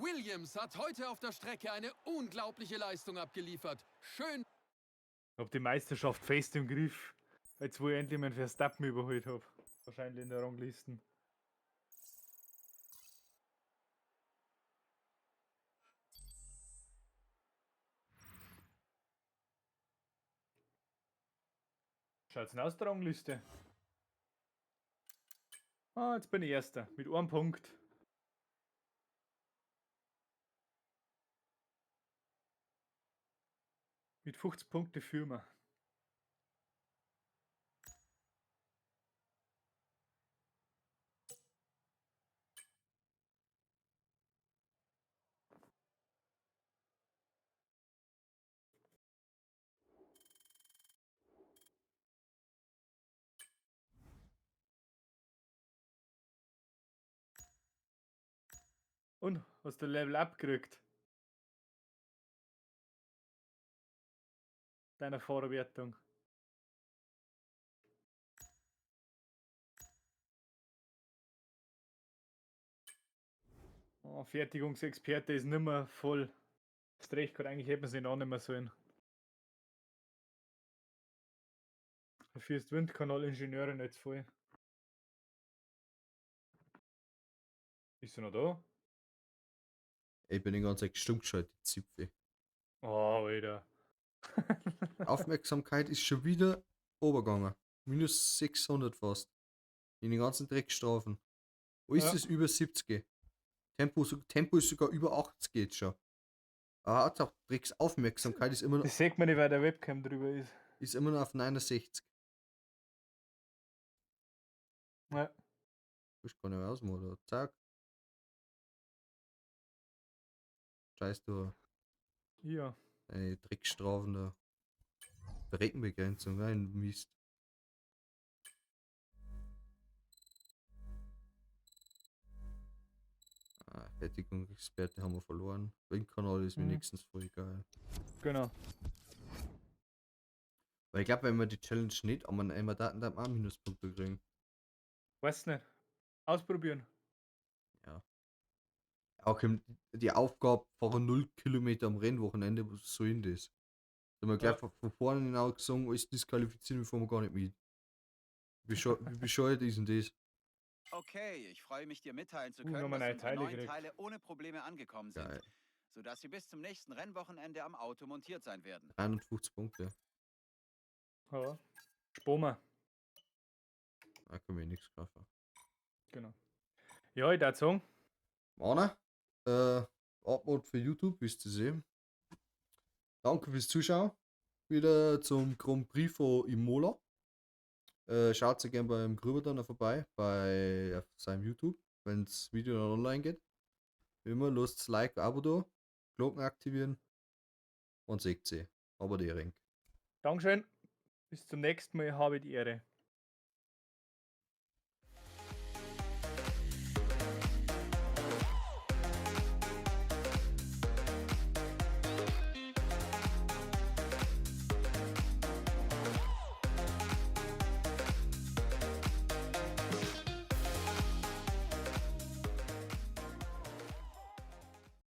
Williams hat heute auf der Strecke eine unglaubliche Leistung abgeliefert. Schön Ich hab die Meisterschaft fest im Griff. Jetzt wo ich endlich meinen Verstappen überholt hab. Wahrscheinlich in der Rangliste. Schaut's denn aus der Rangliste? Ah, jetzt bin ich Erster. Mit einem Punkt. Mit 50 Punkte führen wir. Und hast du Level up gekriegt? Deiner Fahrerwertung. Oh, Fertigungsexperte ist nimmer voll. Das Recht gerade, eigentlich hätten sie ihn auch nicht mehr sollen. Dafür ist Windkanal-Ingenieurin jetzt voll. Bist du noch da? Ich bin die ganze Zeit stumm geschaltet, Zipfel. Oh, Alter. Aufmerksamkeit ist schon wieder obergegangen. Minus 600 fast. In den ganzen Dreckstrafen. Wo ist Ja. es über 70? Tempo, Tempo ist sogar über 80 geht schon. Aber Hauptsache Drecksaufmerksamkeit ist immer noch, Das sieht man nicht, weil der Webcam drüber ist. ist immer noch auf 69. Ja. Ich kann nicht mehr ausmachen, oder? Zack. Scheiß du, Ja. deine Dreckstrafen da. Streckenbegrenzung, nein, Mist. Fertigung Experte haben wir verloren. Windkanal ist wenigstens voll geil. Genau. Weil ich glaube, wenn wir die Challenge nicht am einmal Daten, dann auch Minuspunkte kriegen. Weiß nicht. Ausprobieren. Ja. Auch die Aufgabe fahren 0 Kilometer am Rennwochenende, was soll denn das? Da haben wir gleich von vorne hinaus gesagt, alles disqualifizieren, wir fahren gar nicht mit. Wie bescheuert ist denn das? Okay, ich freue mich, dir mitteilen zu können, Nochmal dass neue unsere Teile neuen gekriegt. Teile ohne Probleme angekommen sind, Geil. sodass sie bis zum nächsten Rennwochenende am Auto montiert sein werden. 51 Punkte. Ja. Spoma. Da können wir nichts kaufen. Genau. Ja, ich würde sagen, Mana, Upload für YouTube, wisst ihr sehen. Danke fürs Zuschauen. Wieder zum Grand Prix von Imola. Schaut sehr gerne beim Grüber dann noch vorbei, bei auf seinem YouTube, wenn das Video dann online geht. Wie immer, lasst Like, Abo da, Glocken aktivieren und seht sie. Aber die Ring. Dankeschön. Bis zum nächsten Mal. Habe die Ehre.